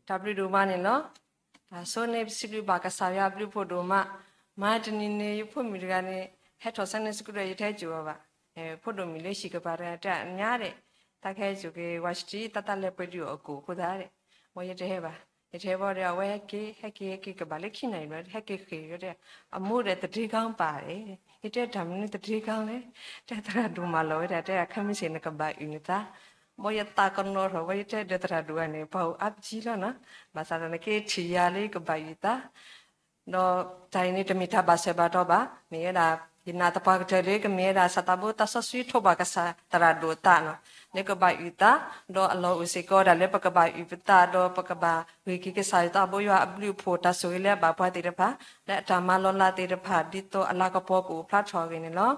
တၢ်ဘျုးဒိၣ်မးန့ၣ်လီၤ. အဆိန့ၣ် ပစံးဘျုးဘၣ်ကစၢ်ယွၤအဘျုးအဖှိၣ်ဒိၣ်မး, မၤတနံၤန့ၣ် ယဖိမုၣ်တဂၤန့ၣ် ဟဲထီၣ် Sunday School ဒီး ယတဟဲစိာ်အီၤဘၣ်. ဖိဒိၣ်မုၣ်လၢဟံၣ်ကပၤတဂၤတဲအညါဒီး တၢ်ကဟဲစိာ်က့ၤ ဝါစတံ တၢ်တၢ်လဲၤပှဲၤဒုးအီၣ်ကိၣ်အဃိသတးဒီး မ်ယတဟဲဘၣ်. ယတဟဲဘၣ်ဒီး အဝဲဟဲက့ၤ ဟဲက့ၤ ဟဲက့ၤကဘၣ်လၢခံနၣ်ရံၣ်ဘျီ ဟဲက့ၤဃ့ၢ်ဒီး အမိၢ်ဒီး သတင်းကောင်းပါတယ်. ယတဲတၢ်မနုၤ သတင်းကောင်းလဲၣ်, တဲသရၣ်ဒိၣ်မးလီၤဝဲဒၣ် တဲအခါမ့ၢ်စ့ၢ်နကဘၣ်အုၣ်နသး ဘီယသးကနီၤထီၣ် ဘီယတဲဒီးသရၣ်ဒိၣ်ဂၤန့ၣ် ပှၤအိၣ်အါပကံလီၤနီၤ. ဘၣ်ဆၣ်သနာ်က့ ထံၣ်ယၤလၢယကဘၣ်အုၣ်သး, ဒီးတၢ်အံၤန့ၣ် တမ့ၢ်တၢ်ဘၣ်ဆၢဘၣ်တီၤဘၣ်, မ့ၢ်ဝဲဒၣ် ယနာ်သပှၢ်ကတၢၢ်လၢ ကမ့ၢ်ဝဲဒၣ် စးထီၣ်ဘိသးစီဆှံထိးဘၣ်ကစၢ်သရၣ်ဒိၣ်အသးနီၤ, လၢကဘၣ်အုၣ်သး, ဒီးအလီၢ်အိၣ်စ့ၢ်ကီးဒၣ်လၢပကဘၣ်အုၣ်ပသး ဒီးပကဘၣ်ဂ့ၤက့ၤကစၢ်ယွၤသးဘိယွၤအဘျုးအဖှိၣ် တၢ်ဆိၣ်ဂ့ၤလၢအဘၣ်ပှၤသ့ၣ်တဖၣ် လၢအတၢ်မၤလီၤလးသ့ၣ်တဖၣ် ဒ်သိးအလၤကပီၤကအိၣ်ဖျါထီၣ်အဂ့ၢ်န့ၣ်လီၤ.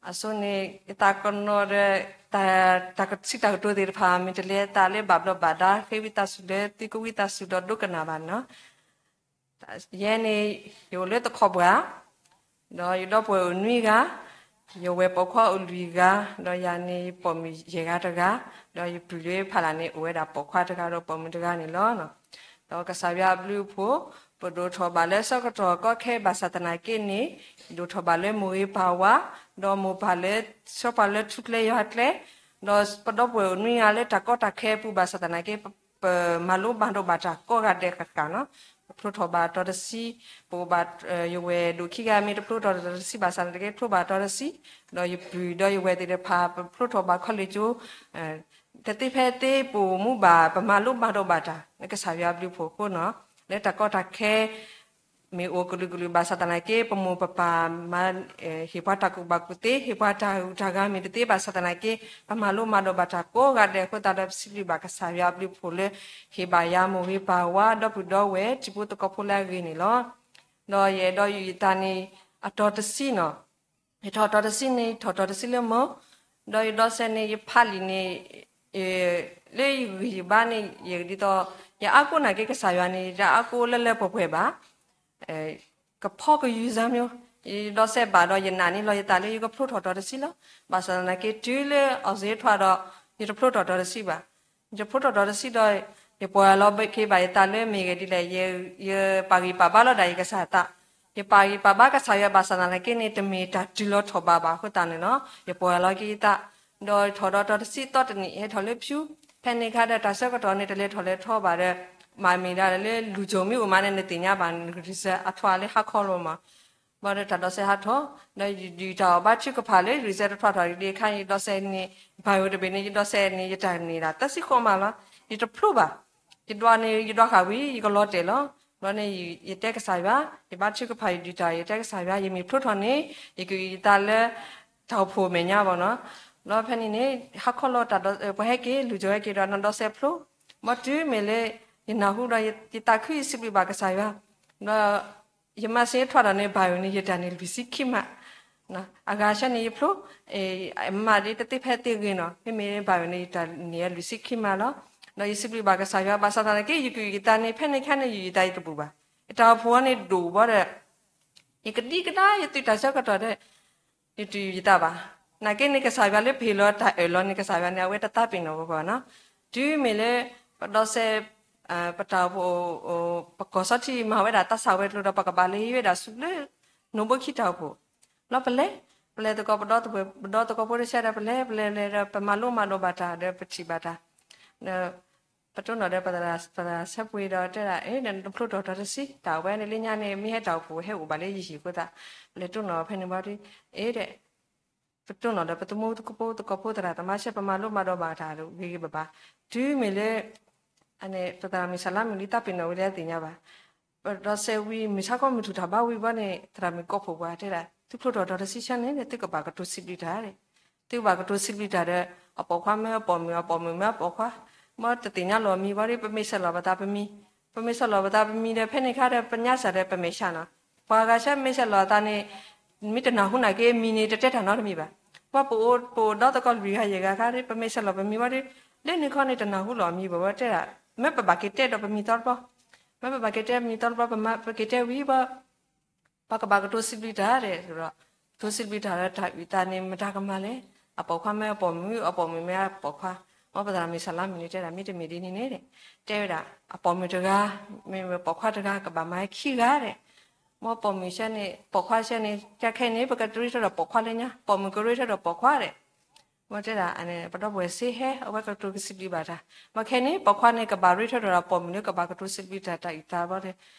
အဆိန့ၣ် ယသးကနီၤဒီး တၢ် တၢ်ကစံးတၢ်ကတိၤသ့ၣ်တဖၣ် မ့ၢ်တလဲၤသးလၢဘၣ်ဘျီးဘၣ်ဒါ ဃ့ဝံသးစူၤလၢသုကဝံသးစူၤဒီးဒိကနၣ်ဘၣ်န့ၣ်လီၤ. ယဲန့ၣ် ယအိၣ်လၢသခီပှၢ်, ဒီးယဒီပုၢ်ဝဲၢ်အိၣ်နွံဂၤ, ယဝဲၢ်ပိာ်ခွါအိၣ်လွံၢ်ဂၤ, ဒီးယၤန့ၣ် ယပိာ်မုၣ်ယဲၢ်ဂၤတဂၤ, ဒီးယပုၢ်လၢဖးလၢ်န့ၣ် အိၣ်ဝဲဒၣ်ပိာ်ခွါတဂၤဒီးပိာ်မုၣ်တဂၤန့ၣ်လီၤ. ဒီးကစၢ်ယွၤအဘျုးအဖှိၣ် ပဒိၣ်ထီၣ်ဘၣ်လၢဆၢကတီၢ်ကီခဲဘၣ်ဆၣ်သနာ်က့န့ၣ် ဒိၣ်ထီၣ်ဘၣ်လၢမိၢ်ဂ့ၤပၢ်ဝါ, ဒီးမိၢ်ပၢ်လၢ ဆှၢပှၤလၢထူကျဲယွၤကျဲ, ဒီးပဒီပုၢ်ဝဲၢ်အိၣ်နွံဂၤလၢတၢ်ကီတၢ်ခဲအပူၤဘၣ်ဆၣ်သနာ်က့ ပမၤလိမၤဒိးဘၣ်တၢ်ကိးဂၤဒဲးဃၣ်ဃၣ်နီၤ. ပဖျိထီၣ်ဘၣ်တီၤတဆံ, ပအိၣ်ဘၣ် ယဝဲၢ်ဒိၣ်ခံဂၤမ့ၢ်တဖျိထီၣ်တီၤတဆံဘၣ်ဆၣ်သနာ်က့ ဖျိဘၣ်တီၤတဆံ, ဒီးယပုၢ်ဒီးယဝဲၢ်သ့ၣ်တဖၣ် ပဖျိထီၣ်ဘၣ်ခီလ့ၣ်ကၠိ, တသ့ဖဲသ့ ပအိၣ်မူဘၣ် ပမၤလိမၤဒိးဘၣ်တၢ် လၢကစၢ်ယွၤအဘျုးအဖှိၣ်အဃိနီၤ, လၢတၢ်ကီတၢ်ခဲ မ့ၢ်အိၣ်ကလုာ်ကလုာ်ဘၣ်ဆၣ်သနာ်က့ ပမိၢ်ပပၢ်မၤ ဟ့ၣ်ပှၤတၢ်ကူၣ်ဘၣ်ကူၣ်သ့ ဟ့ၣ်ပှၤတၢ်ဂုၤတၢ်ဂၤမ့ၢ်တသ့ဘၣ်ဆၣ်သနာ်က့ ပမၤလိမၤဒိးဘၣ်တၢ်ကိးဂၤဒဲးအဃိသတးဒီး ပစံးဘျုးဘၣ်ကစၢ်ယွၤအဘျုးအဖှိၣ်လၢ ဟ့ၣ်ဘၣ်ယၤမိၢ်ဂ့ၤပၢ်ဝါ ဒီပုၢ်ဒီဝဲၢ် ထံဖိသကိးဖိလၢအဂ့ၤန့ၣ်လီၤ. ဒီးယအဲၣ်ဒိးယုၢ်ယသးန့ၣ် အတီၤတဆံနီၤ, ယထီၣ်တီၤတဆံန့ၣ် ထီၣ်တီၤတဆံလၢမီၢ်, ဒီးယဒီးစဲးန့ၣ် ယဖးလံာ်န့ၣ် လၢယဂံၢ်ယဘါန့ၣ် ယဒ်သိး ယအါကိးနာ်က့ကစၢ်ယွၤန့ၣ် ယတအါကိးလၢလၢပှဲၤပှဲၤဘၣ်, ကဖီကယူၤစၢ်မ့ၢ်, ယဒီးစဲးဘၣ်ဒီး ယနာ်န့ၢ်လီၤယသးလၢယကဖျိထီၣ်တီၤတဆံလီၤ. ဘၣ်ဆၣ်သနာ်က့ တုၤလၢအီၣ်စ့ထွါဒီး ယတဖျိထီၣ်တီၤတဆံဘၣ်. ယတဖျိထီၣ်တီၤတဆံဒီး ယပှဲၤလီၤက့ၤဘၣ်ယသးလၢမ့ၢ်ဂ့ၢ်ဒ်လဲၣ်, ယပာ်ဂံၢ်ပာ်ဘါလီၤဒၣ်ယကစၢ်သး, ယပာ်ဂံၢ်ပာ်ဘါကစၢ်ယွၤဘၣ်ဆၣ်သနာ်က့န့ၣ် တမ့ၢ်တၢ်တုၤလီၤထီၣ်ဘးဘၣ်အဃိသတးန့ၣ်လီၤ. ယပှဲၤလီၤက့ၤယသး, ဒီးထီၣ်ဒီးတီၤတဆံသီတနံၣ် ဟဲထီၣ်လၢဖၠူ, ဖဲန့ၣ်အခါဒီး တၢ်ဆၢကတီၢ်န့ၣ် တလဲၤထီၣ်လဲၤထီဘၣ်ဒီး မ့မ့ၢ်ဒၣ်လၢလူၤကၠိမ့ၢ်အိၣ်မးန့ၣ် နသ့ၣ်ညါဘၣ် နကရံၣ်စဲးအထွါလၢဟါခီလီၤမး. ဘၣ်ဒီးတၢ်ဒီးစဲးဟးထီၣ်, ဒီးယဒုးတၢ်အီၣ်ဘါထုကဖၣ်လၢ ရံၣ်စဲးတထွါထီၣ်ဒံးအခါ ယဒီးစဲးန့ၣ် ဘၣ်ယိၣ်တဘ့ၣ်န့ၣ် ယဒီးစဲးန့ၣ် ယတၢ်န့ၢ်ဒၣ်သၢဆံဃိးမးလီၤ. ယတဖျိဘၣ်. ယဒွးန့ၣ် ယဒွးဃာ်ဝံၤ ယကလီၤတဲာ်လီၤ. ဘျီန့ၣ် ယတဲကစၢ်ယွၤ, ယဘါထုကဖၣ်ယဒုးတၢ် ယတဲကစၢ်ယွၤ ယမ့ၢ်ဖျိထီၣ်န့ၣ် ယကအုၣ်ယသးလၢ တၢ်အိၣ်ဖှိၣ်မဲာ်ညါဘၣ်နီၤ. ဘျီဖဲန့ၣ်န့ၣ် ဟါခီလီၤတၢ်ဒီး ပှၤဟဲက့ၤ လူၤကၠိဟဲက့ၤဒီး နဒီးစဲးဖျိ, ဘၣ်တုၤမ့ၢ်လၢ ယနၢ်ဟူဒီးယသးခု ယစံးဘျုးဘၣ်ကစၢ်ယွၤ, ဒီး ယမၤစ့ထွါဒီးန့ၣ် ဘၣ်ယိၣ်န့ၣ် ယတၢ်န့ၢ်လွံၢ်ဆံခံမး, အဂၤဆၢန့ၣ်ယဖျိ, မၤဒ်တသ့ဖဲသ့ဂ့ၤနီၤ, မ့မ့ၢ်ဘၣ်ယိၣ်န့ၣ် ယတၢ်န့ၢ်လွံၢ်ဆံခံမးလီၤ. ဒီးယစံးဘျုးဘၣ်ကစၢ်ယွၤ ဘၣ်ဆၣ်သနာ်က့ ယကအုၣ်ယသးန့ၣ် ဖဲန့ၣ်ခါန့ၣ် ယအုၣ်ယသးယတဘူးဘၣ်. ယတၢ်အိၣ်ဖှိၣ်န့ၣ်ဒိၣ်ဘၣ်ဒီး ယကဒံကဒါယသုးတၢ်ဆၢကတီၢ်ဒီး ယတအုၣ်ယသးဘၣ်. နာ်က့န့ၣ် ကစၢ်ယွၤလၢပဟ့ၣ်လီၤတၢ်အၢၣ်လီၤန့ၣ် ကစၢ်ယွၤန့ၣ် အဝဲတသးပ့ၤနီၣ်ပှၤဘၣ်နီၤ. တုၤမ့ၢ်လၢ ပဒီးစဲး ပတၢ်အိၣ်ဖှိၣ် ပကီၢ်စီထံမၤဝဲဒၣ်သးစၢ်ဝဲၤကျိၤဒီး ပကဘၣ်လဲၤဟံးဝဲဒၣ်ဆူလၢ နိၣ်ဘိခံတၢ်အိၣ်ဖှိၣ်, ဘျီပလဲၤ, ပလဲၤသကိး ပဒီသကိးဖိတဆၢဒီး ပလဲၤ ပလဲၤလဲၤဒီး ပမၤလိမၤဒိးဘၣ်တၢ်ဒီး ပထံၣ်ဘၣ်တၢ် ဒီး ပတိၢ်နီၣ်ဒီး ပသရၣ်ဆၢပှ့ၤဒီးတဲဒၣ် အ့ နဖျိထီၣ်တီၤတဆံ တၢ်ဝဲန့ၣ်လၢညါန့ၣ် မ့ၢ်ဟဲတၢ်အိၣ်ဖှိၣ်ဟဲအိၣ်ဘၣ်လၢယဟံၣ်အဃိသတး ပလဲၤတိၢ်နီၣ်ဖဲန့ၣ်ဘၣ်ဒီး အ့ ပတိၢ်နီၣ်ဒီးပသမူသကိးဖိသကိးဖိသရၣ်သမါဆဲ ပမၤလိမၤဒိးဘၣ်တၢ်ဂ့ၤဂ့ၤဘၣ်ဘၣ်, တုၤမ့ၢ်လၢ ပသရၣ်မုၣ်စၢ်လါမုၣ်လံသးပ့ၤနီၣ်ဝံၤလၢအသ့ၣ်ညါဘၣ်. ပဒီးစဲးဝံၤ မုၢ်ဆါခီမုၢ်ထူၣ်တၢ်ဘါဝံၤဘၣ်န့ၣ် သရၣ်မုၣ်ကိးဖှိၣ်ပှၤတဲဒၣ် သုဖျိထီၣ်တီၤတဆံဆၢန့ၣ် သုကဘၣ်ကတိၤစံးဘျုးတၢ် သုကဘၣ်ကတိၤစံးဘျုးတၢ်ဒီး အပိာ်ခွါမၢအပိာ်မုၣ် အပိာ်မုၣ်မၢအပိာ်ခွါ, မ့ၢ်တသ့ၣ်ညါလီၤအမံၤဘၣ်ဒီး ပမ့ၢ်ဆဲးလီၤပသးပမံၤ, ပမ့ၢ်ဆဲးလီၤပသးပမံၤဒီး ဖဲန့ၣ်ခါဒီး ပညါစၢ်ဒီးပမဲာ်ဆှးနီၤ, ပှၤဂၤဆၢမ့ၢ်ဆဲးလီၤအသးန့ၣ် မ့ၢ်တနၢ်ဟူနာ်က့မံၤန့ၣ် တတဲတၢ်နီတမံၤဘၣ်. ပှၤပအိၣ်ပအိၣ်ဒီသကိးလွံၢ်ဂၤယဲၢ်ဂၤခါဒီး ပမ့ၢ်ဆဲးလီၤပမံၤဘၣ်ဒီး လၢန့ၣ်ခီန့ၣ် တနၢ်ဟူလီၤအမံၤဘၣ်ဝဲတဲဒၣ်, မ့ၢ်ပဘၣ်က့ၤတဲဒီးပမံၤသီတဘျီ, မ့ၢ်ပဘၣ်က့ၤတဲပမံၤသီတဘျီ ပက့ၤတဲဝံၤဘၣ် ပှၤကဘၣ်ကတိၤစံးဘျုးတၢ်ဒီး ကတိၤစံးဘျုးတၢ်ဒီးတၢ်အုၣ်သးန့ၣ် မတၤကမၤလဲၣ်, အပိာ်ခွါမၢအပိာ်မုၣ် အပိာ်မုၣ်မၢအပိာ်ခွါ, မ်ပသရၣ်မုၣ်စၤလါမုၣ်န့ၣ်တဲဒၣ် မ့တမ့ၢ်ဒ်န့ၣ်န့ၣ် တဲဝဲဒၣ် အပိာ်မုၣ်တဂၤ မ့ၢ်ပိာ်ခွါတဂၤ ကဘၣ်မၤခံဂၤဒဲး, မ်ပိာ်မုၣ်ဆဲန့ၣ် ပိာ်ခွါဆဲန့ၣ် တၢ်ခဲအံၤန့ၣ် ပကတရ့ထီၣ်ဒီးပိာ်ခွါလၢညါ, ပိာ်မုၣ်ကရ့ထီၣ်ဒီးပိာ်ခွါဒဲး မ်တဲဒၣ် ပဒီပုၢ်ဝဲၢ်စ့ဟဲ အဝဲကတိၤကစံးဘျုးဘၣ်တၢ်, မ်ခဲအံၤန့ၣ် ပိာ်ခွါန့ၣ် ကဘၣ်ရ့ထီၣ်ဒီးပိာ်မုၣ်လၢ ကဘၣ်ကတိၤစံးဘျုးတၢ်တၢ်အုၣ်သးဘျီ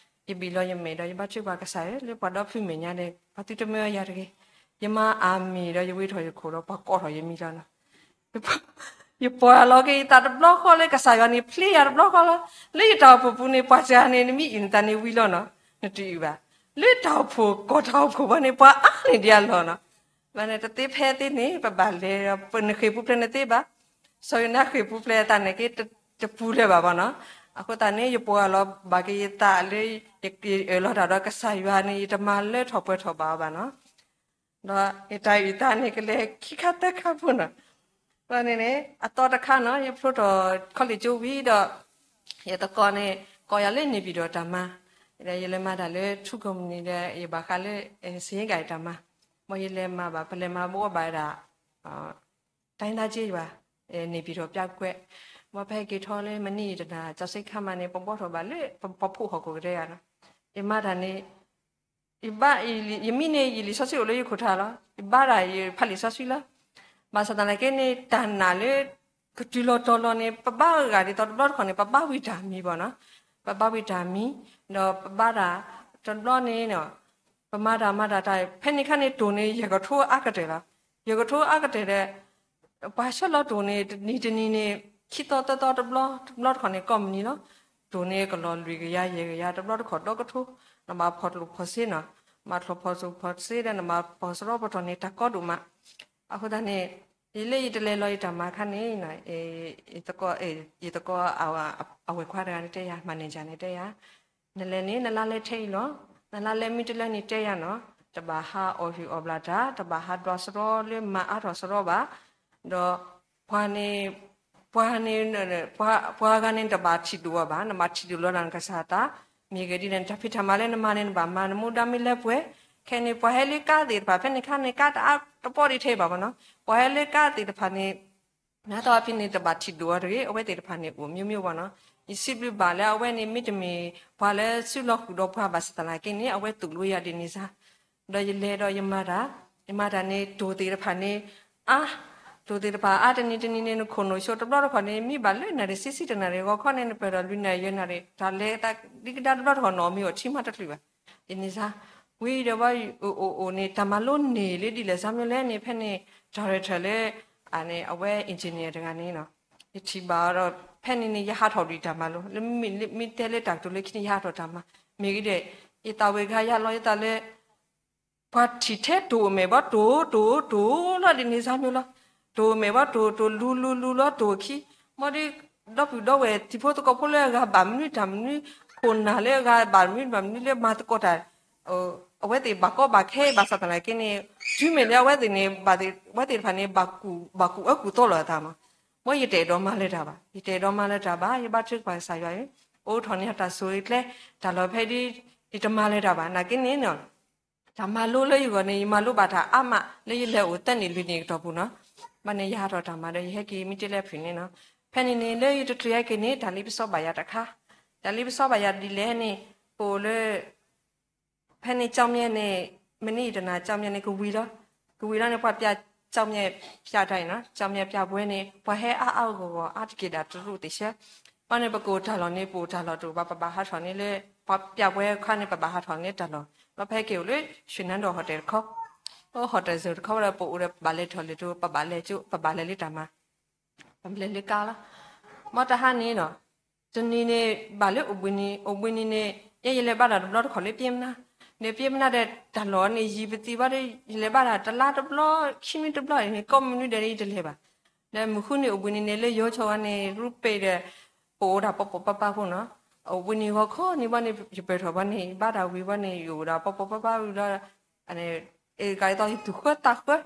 ဒီး ယဘံၣ်လီၤယမဲာ်ဒီး ယဘါထုကဖၣ်ကစၢ်ယွၤ လၢပှၤဒီဖုမဲာ်ညါဒီး ပှၤသုတမၢယၤတဂ့ၤ, ယမါအမံၤဒီး ယဝံထီၣ်ယခိၣ်ဒီး ပှၤကိးထီၣ်ယမံၤလီၤနီၤ. ယပှၤလီၤက့ၤယသးတဘျီဃီလၢ ကစၢ်ယွၤန့ၣ် ဖျ့ယၤတဘျီဃီလီၤ. လၢယတၢ်အိၣ်ဖှိၣ်ပူၤန့ၣ် ပှၤစှၤန့ၣ် နမ့ၢ်အုၣ်နသးန့ၣ်ဝံလီၤနီၤ, နတအုၣ်ဘၣ်. လၢတၢ်အိၣ်ဖှိၣ် ကီၢ်တၢ်အိၣ်ဖှိၣ်ဘၣ်န့ၣ် ပှၤအါန့ၢ်ဒံးအလီၢ်နီၤ. ဘၣ်န့ၣ် တသ့ဖဲသ့န့ၣ် ပဘၣ်လဲၤဒီး ပနဃ့ၢ်ပူၤဖျဲးနသ့ဘၣ်, စီၤယိၤနါဃ့ၢ်ပူၤဖျဲးအသးန့ၣ်က့ တပူၤလၢၤဘၣ်ဘၣ်နီၤ. အဃိသတးန့ၣ် ယပှၤလီၤဘၣ်က့ၤယသးလၢ ယအၢၣ်လီၤတၢ်ဒီးကစၢ်ယွၤန့ၣ် ယတမၤလၢထီၣ်ပှဲၤထီၣ်ဘၣ်အီၤဘၣ်နီၤ. ဒီးယတၢ်အုၣ်သးန့ၣ် ကလဲၤခံခါသၢခါဖိနီၤ. ဘၣ်န့ၣ်န့ၣ် အသီတခါနီၤ ယဖျိထီၣ်ခီလ့ၣ်ကၠိဝံၤဒီး ယသကိးန့ၣ် ကိးယၤလၢန့ၣ်ပံၤဒီးတၢ်မၤ, ဒီးယလဲၤမၤတၢ်လၢထူကီၢ်မုၢ်နံၤဒီး ယဘၣ်ဃးလၢ စ့ဂၤအံၤတၢ်မၤ, မ်ယလဲၤမၤဘၣ် ပလဲၤမၤဘှီဘၣ်ဝဲဒၣ် တိုင်းသားကျေးရွာ န့ၣ်ပံၤဒီးပျၢ်ကွဲး, မ်ပဟဲက့ၤထီၣ်လၢမနံၤအံၤတနၤ ကၠီစ့ခါမးန့ၣ် ပဘှီထီၣ်ဘၣ်လၢ ပဖီခိၣ်ဟီၣ်ခိၣ်ကတဲယၤနီၤ. ယမၤတၢ်န့ၣ် ယဘါ ယမံန့ၣ် ယလံာ်စီဆှံအိၣ်လၢယခိၣ်ထးလီၤ. ယဘါတၢ်ယဖးလံာ်စီဆှံလီၤ. ဘၣ်ဆၣ်သနာ်က့န့ၣ် တၢ်နာ်လၢ ကတုၤလီၤတီၤလီၤန့ၣ် ပဘါဂၤဒ်သိးတဘျီတခီၣ်န့ၣ် ပဘါဝံၤတၢ်မံၤဘၣ်နီၤ. ပဘါဝံၤတၢ်မံၤ ဒီးပဘါတၢ်တဘျီန့ၣ် ပမၤတၢ်မၤတၢ်တၢ် ဖဲန့ၣ်ခါန့ၣ် တိၢ်န့ၣ် ယဲၢ်ကထိအါကတၢၢ်လီၤ. ယဲၢ်ကထိအါကတၢၢ်ဒီး ပှၤဆှၢလီၤတိၢ်န့ၣ် တနံၤတနံၤန့ၣ် ခံသီသၢသီတဘျီ တဘျီတခီၣ်န့ၣ် ကိးမုၢ်နံၤလီၤ. တိၢ်န့ၣ်ကလီၤလွံၢ်ကယၤ ယဲၢ်ကယၤ တဘျီတခီၣ်ဒီကထိ, နဘၣ်ဖီၣ်ကျိၣ်ဖီၣ်စ့နီၤ, မၤထီၣ်ဖီၣ်ကျိၣ်ဖီၣ်စ့ဒီး နဘၣ်ဖီၣ်စရီပတီၢ်န့ၣ် တၢ်ကီဒိၣ်မး. အဃိသတးန့ၣ် ယလၢယတလဲၤလီၤယတၢ်မၤခါန့ၣ် ယသကိး အဝဲၢ်ခွါတဂၤန့ၣ်တဲယၤ manager န့ၣ်တဲယၤ နလဲၤန့ၣ် နလါလဲထဲအံၤလီၤ. နလါလဲမ့ၢ်တလၢန့ၣ်တဲယၤနီၤ, တဘၣ်ဟးအီၣ်ဟုၣ်အီၣ်ဘျၣ်တၢ်, တဘၣ်ဟးဒွးစရီလၢမၤအါထီၣ်စရီဘၣ်, ဒီးပှၤန့ၣ် ပှၤန့ၣ် ပှၤဂၤန့ၣ် တဘၣ်ထံၣ်ဒိၣ်အီၤဘၣ်, နဘၣ်ထံၣ်ဒိၣ်လီၤနကစၢ်သး, မ့ၢ်ဂ့ၤဒ်လဲၣ် နတၢ်ဖံးတၢ်မၤလၢနမၤန့ၣ် နဘၣ်မၤ နမူဒါမ့ၢ်လၢပှဲၤ, ခဲန့ၣ် ပှၤဟဲလၢကါသ့ၣ်တဖၣ် ဖဲန့ၣ်ခါန့ၣ် ကါတအါတပီၢ်ဒံးထဲဘၣ်မနီၤ, ပှၤဟဲလၢကါသ့ၣ်တဖၣ်န့ၣ် နသးဖဲန့ၣ် တဘၣ်ထံၣ်ဒိၣ်အီၤတဂ့ၤ, အဝဲသ့ၣ်တဖၣ်န့ၣ် အိၣ်မျိုးမျိုးဘၣ်နီၤ. ယစံးဘျုးဘၣ်လၢအဝဲန့ၣ် မ့တမ့ၢ်ပှၤလၢစုလီၤဃုာ်ဒီးပှၤဘၣ်ဆၣ်သနာ်က့န့ၣ် အဝဲသိၣ်လိယၤဒ်န့ၣ်စါ, ဒီးယလဲၤဒီးယမၤတၢ်, ယမၤတၢ်န့ၣ် တိၢ်သ့ၣ်တဖၣ်န့ၣ် အါ, တိၢ်သ့ၣ်တဖၣ်အါ တနံၤတနံၤန့ၣ် နခိၣ်နူာ်ဆိတဘျီတခီၣ်န့ၣ် မ့ၢ်ဘၣ်လၢနၣ်ရံၣ်ဆံဆံတနၣ်ရံၣ်ဂီၤခီန့ၣ် နပၢၢ်ထီၣ်လွံၢ်နၣ်ရံၣ်ယဲၢ်နၣ်ရံၣ် တၢ်လဲၤသးဒ်ကဒါတဘျီတခီၣ် နအီၣ်မ့ၤအီထံမးတချုးဘၣ်, ဒ်န့ၣ်စါ, ဝံၤဒီးဘၣ်အိၣ်အိၣ်အိၣ်န့ၣ် တၢ်မၤလိန့ၢ်လၢဒ်လဲၣ်စါမ့ၢ်လဲၣ်န့ၣ် ဖဲန့ၣ် director လၢ အဝဲ engineer တဂၤန့ၣ်နီၤ, ယထံၣ်ဘၣ်ဒီး ဖဲန့ၣ်န့ၣ် ယဟးထီၣ်ဒံးတၢ်မၤလိ လၢမ့ၢ်တဲလၢတၢ်ကတိၤလၢခံန့ၣ် ယဟးထီၣ်တၢ်မၤ, မ့ၢ်ဂ့ၤဒီး ယသးဝဲဂၤယၤလီၤယသးလၢ ပှၤထံၣ်ထဲတိၢ်အမဲာ်ဘၣ်တိၢ်တိၢ်တိၢ်လီၤဒ်န့ၣ်စါမ့ၢ်လီၤ, တိၢ်အမဲာ်ဘၣ်တိၢ်တိၢ်လူလူလူလီၤတိၢ်အခံ, မ်ဒီး ဒီပုၢ်ဒီဝဲၢ်ထံဖိသကိးဖိလၢအဂၤဘၣ်မနုၤတၢ်မနုၤ, ခိၣ်နၢ်လၢအဂၤဘၣ်မနုၤဘၣ်မနုၤလၢမၤသကိးတၢ် အဝဲသ့ၣ်ဘၣ်ကီဘၣ်ခဲဘၣ်ဆၣ်သနာ်က့န့ၣ် တုၤမ့ၢ်လၢအဝဲသ့ၣ်န့ၣ် အဝဲသ့ၣ်တဖၣ်န့ၣ် ဘၣ်ကူၣ်အၢကူၣ်သီလီၤအသးမး, မ်ယတအဲၣ်ဒိးမၤလၢၤတၢ်ဘၣ်, ယတအဲၣ်ဒိးမၤလၢၤတၢ်ဘၣ်, ယဘါထုကဖၣ်ကစၢ်ယွၤအံၤ, အိးထီၣ်န့ၢ်တၢ်ဆိၣ်ဂ့ၤကျဲ, တၢ်လီၢ်ဖဲဒ် ယတမၤလၢၤတၢ်ဘၣ်, နာ်က့န့ၣ် တၢ်မၤလိလၢယဂီၢ်န့ၣ် ယမၤလိဘၣ်တၢ်အါမး လၢယလဲၤအိၣ်သၢနံၣ်လွံၢ်နံၣ်အကတီၢ်ပူၤနီၤ, ဘၣ်န့ၣ်ယဟးထီၣ်တၢ်မၤဒီး ယဟဲက့ၤမ့ၢ်တ့လၢဖုၣ်န့ၣ်နီၤ, ဖဲန့ၣ်န့ၣ် လၢယတချုးဟဲက့ၤန့ၣ် တၢ်လ့ပစီဘၣ်ယၤတခါ, တၢ်လ့ပစီဘၣ်ယၤဒ်လဲၣ်န့ၣ် ပအိၣ်လၢ ဖဲန့ၣ် ကျောက်မျက်န့ၣ် မနုၤယတနာ် ကျောက်မျက်န့ၣ် ကဝံၤလီၤ, ကဝံၤလီၤန့ၣ် ပှၤပျၢ် ကျောက်မျက် ပျၢ်တၢ်အံၤနီၤ, ကျောက်မျက် ပျၢ်ပွဲန့ၣ် ပှၤဟဲအါအါဂီၢ်ဂီၢ် အါတက့ၢ်ဒၣ်တရူးသ့ၣ်ဆၢ, ဘၣ်န့ၣ် ပကအိၣ်တၢ်လီၢ်န့ၣ် ပအိၣ်တၢ်လီၢ်တအိၣ်ဘၣ် ပဘၣ်ဟးထီၣ်န့ၣ်လၢ ပှၤပျၢ်ပွဲအခါန့ၣ် ပဘၣ်ဟးထီၣ်န့ၣ်တၢ်လီၢ်, ဒီးပဟဲက့ၤအိၣ်လၢ ရွှေနန်းတော် hotel တခီ, အိၣ် hotel စၢၤတခီဝဲဒီး ပအိၣ်ဒီးပဘၣ်လဲၤထီၣ်လဲၤထီၣ် ပဘၣ်လဲၤကၠိ ပဘၣ်လဲၤလၢတၢ်မၤ ပလဲၤလၢကါလီၤ. မ်တဟါန့ၣ်နီၤ, တနံၤန့ၣ် ဘၣ်လၢအိၣ်ဘှံးနံၤ, အိၣ်ဘှံးနံၤန့ၣ် ယဲယလဲၤဘါတၢ်တဘျီတခီၣ်လၢပျဲမနါ, ဒီးပျဲမနါဒီးတၢ်လီၢ်န့ၣ် ယံာ်ပသံဘၣ်ဒီး ယလဲၤဘါတၢ်တလါတဘျီ ခံနွံတဘျီန့ၣ် ကိးမနုၤဒဲးန့ၣ် ယတလဲၤဘၣ်. ဒီးမုၢ်ဃုန့ၣ် အိၣ်ဘှံးနံၤန့ၣ် လၢယိၤဆီဝဲန့ၣ် ရူပ့ၢ်ဒီး ပအိၣ်ဒၣ်ပီပီပၢ်ပၢ်ဖိနီၤ, အိၣ်ဘှံးနံၤဂီၤခီန့ၣ်ဘၣ်န့ၣ် ယပၢၢ်ထီၣ်ဘၣ်န့ၣ် ယဘါတၢ်ဝံၤဘၣ်န့ၣ် ယအိၣ်ဒၣ်ပီပီပၢ်ပၢ်ဝံၤလီၤ အဂၤအသီယသူၣ်ဃၢသးဃၢ,